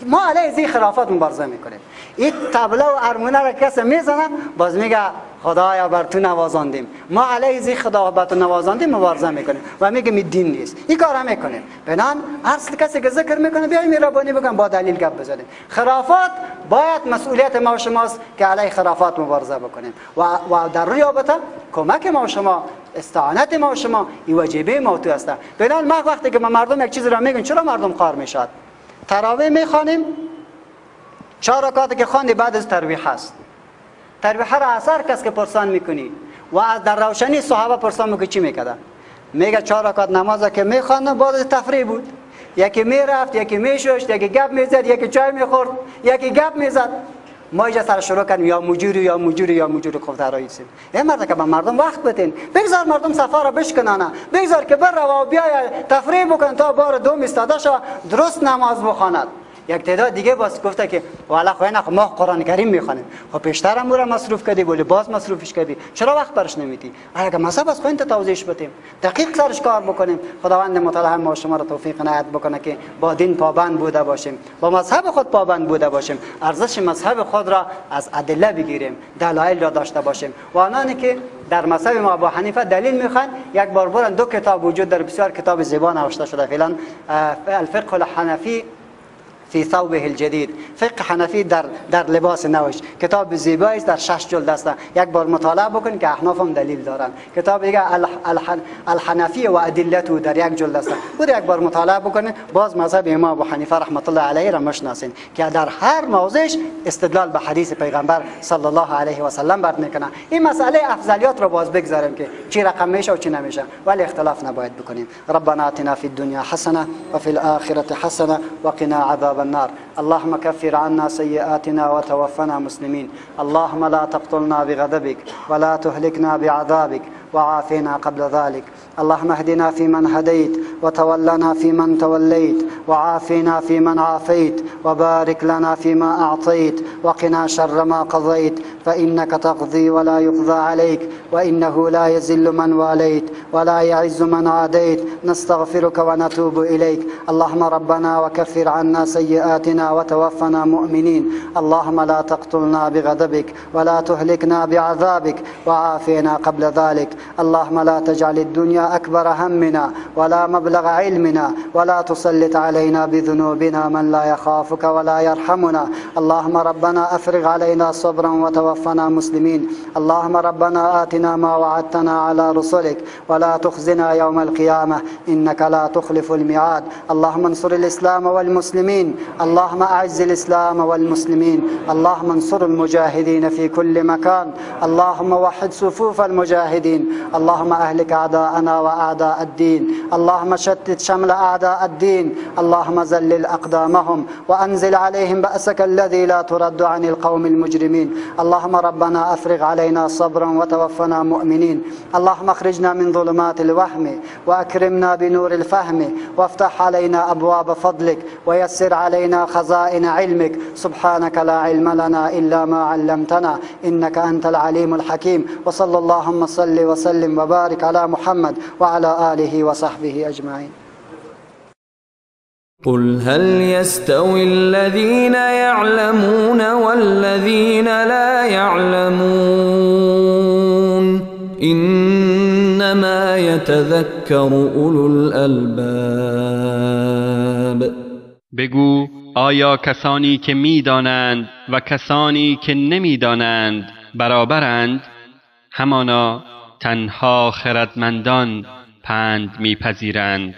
ما علیه این خرافات مبارزه میکنیم. این طبله و ارمونه را کسی میزنه باز میگه خدایا بر تو نوازاندیم. ما علیه این خدا بر تو نوازاندیم مبارزه میکنیم و میگیم این دین نیست. این کارا میکنیم. بنان هر کسی که ذکر میکنه بیایم مهربانی بکنیم با دلیل گپ بزنیم. خرافات باید مسئولیت ما و شماست که علیه خرافات مبارزه بکنیم و در رابطه کمک ما و شما، استعانت ما و شما، این واجبه ما تو است. بنان ما وقتی که ما مردم یک چیز را میگن چرا مردم قار میشد؟ تراویح میخوانیم، 4 رکعت که خواندی بعد از ترویح هست. ترویح را اثر کس که پرسان میکنی و از در روشنی صحابه پرسان میکنی چی میکردن؟ میگه 4 رکعت نماز که میخواندن بعد از تفریح بود. یکی میرفت، یکی میشست، یکی گپ میزد، یکی چای میخورد، یکی گپ میزد. ما اینجا سر شروع کردیم یا مجوری یا مجوری یا مجوری. خب تراییسیم ای مرد که به مردم وقت بدین، بگذار مردم سفر را بشکنانه، بگذار که بر و بیای تفریح بکن تا بار دوم ایستاده شو درست نماز بخواند. یک تعداد دیگه باز گفته که والا خو نه ما قرآن کریم میخوانیم. خب پیشتر هم را مصروف کردی ولی باز مصروفش کردی، چرا وقت برش نمیدی؟ اگه مذهب از خو توضیحش بدیم، دقیق سرش کار بکنیم. خداوند متعال هم ما شما را توفیق عنایت بکنه که با دین پابند بوده باشیم، با مذهب خود پابند بوده باشیم، ارزش مذهب خود را از ادله بگیریم، دلایل را داشته باشیم. و آنانی که در مذهب ما ابو حنیفه دلیل میخوان یک بار برن دو کتاب وجود داره، بسیار کتاب زیبا نوشته شده فعلا، الفقه الحنفی فی ثوبه الجدید، فقه حنفی در لباس نوش. کتاب زیبایی است، در 6 جلد است. یک بار مطالعه بکن که احناف هم دلیل دارن. کتاب دیگه الحنفی و ادلته در یک جلد است. بود یک بار مطالعه بکنه، باز مذهب امام ابو حنیفه رحمت الله علیه را مشناسین که در هر موضعش استدلال به حدیث پیغمبر صلی الله علیه و سلم برد میکنه. این مسئله افضلیات را باز بگذاریم که چی رقم میشه و چی نمیشه، ولی اختلاف نباید بکنیم. ربنا آتنا فی الدنیا حسنه و فی الاخره حسنه و قنا عذاب النار. اللهم كفر عنا سيئاتنا وتوفنا مسلمين. اللهم لا تقتلنا بغضبك ولا تهلكنا بعذابك وعافنا قبل ذلك. اللهم اهدنا فيمن هديت وتولنا فيمن توليت وعافنا فيمن عافيت وبارك لنا فيما أعطيت وقنا شر ما قضيت، فإنك تقضي ولا يقضى عليك، وإنه لا يذل من واليت ولا يعز من عاديت. نستغفرك ونتوب إليك. اللهم ربنا وكفر عنا سيئاتنا وتوفنا مؤمنين. اللهم لا تقتلنا بغضبك ولا تهلكنا بعذابك وعافنا قبل ذلك. اللهم لا تجعل الدنيا أكبر همنا ولا مبلغ علمنا ولا تسلط علينا بذنوبنا من لا يخافك ولا يرحمنا. اللهم ربنا أفرغ علينا صبرا وتوفنا مسلمين. اللهم ربنا آتنا ما وعدتنا على رسلك ولا تخزنا يوم القيامة إنك لا تخلف الميعاد. اللهم انصر الإسلام والمسلمين. اللهم أعز الإسلام والمسلمين. اللهم انصر المجاهدين في كل مكان. اللهم وحد صفوف المجاهدين. اللهم أهلك أعداءنا وأعداء الدين. اللهم شتت شمل أعداء الدين. اللهم زلل أقدامهم وأنزل عليهم بأسك الذي لا ترد عن القوم المجرمين. اللهم ربنا أفرغ علينا صبرا وتوفنا مؤمنين. اللهم اخرجنا من ظلمات الوهم وأكرمنا بنور الفهم، وافتح علينا أبواب فضلك ويسر علينا خزائن علمك. سبحانك لا علم لنا إلا ما علمتنا إنك أنت العليم الحكيم. وصلى اللهم صل وسلم وبارك على محمد وعلى آله وصحبه أجمعين. قل هل يستوي الذين يعلمون والذين لا يعلمون إنما يتذكر أولو الألباب. بگو آیا کسانی که میدانند و کسانی که نمیدانند برابرند؟ همانا تنها خردمندان پند میپذیرند.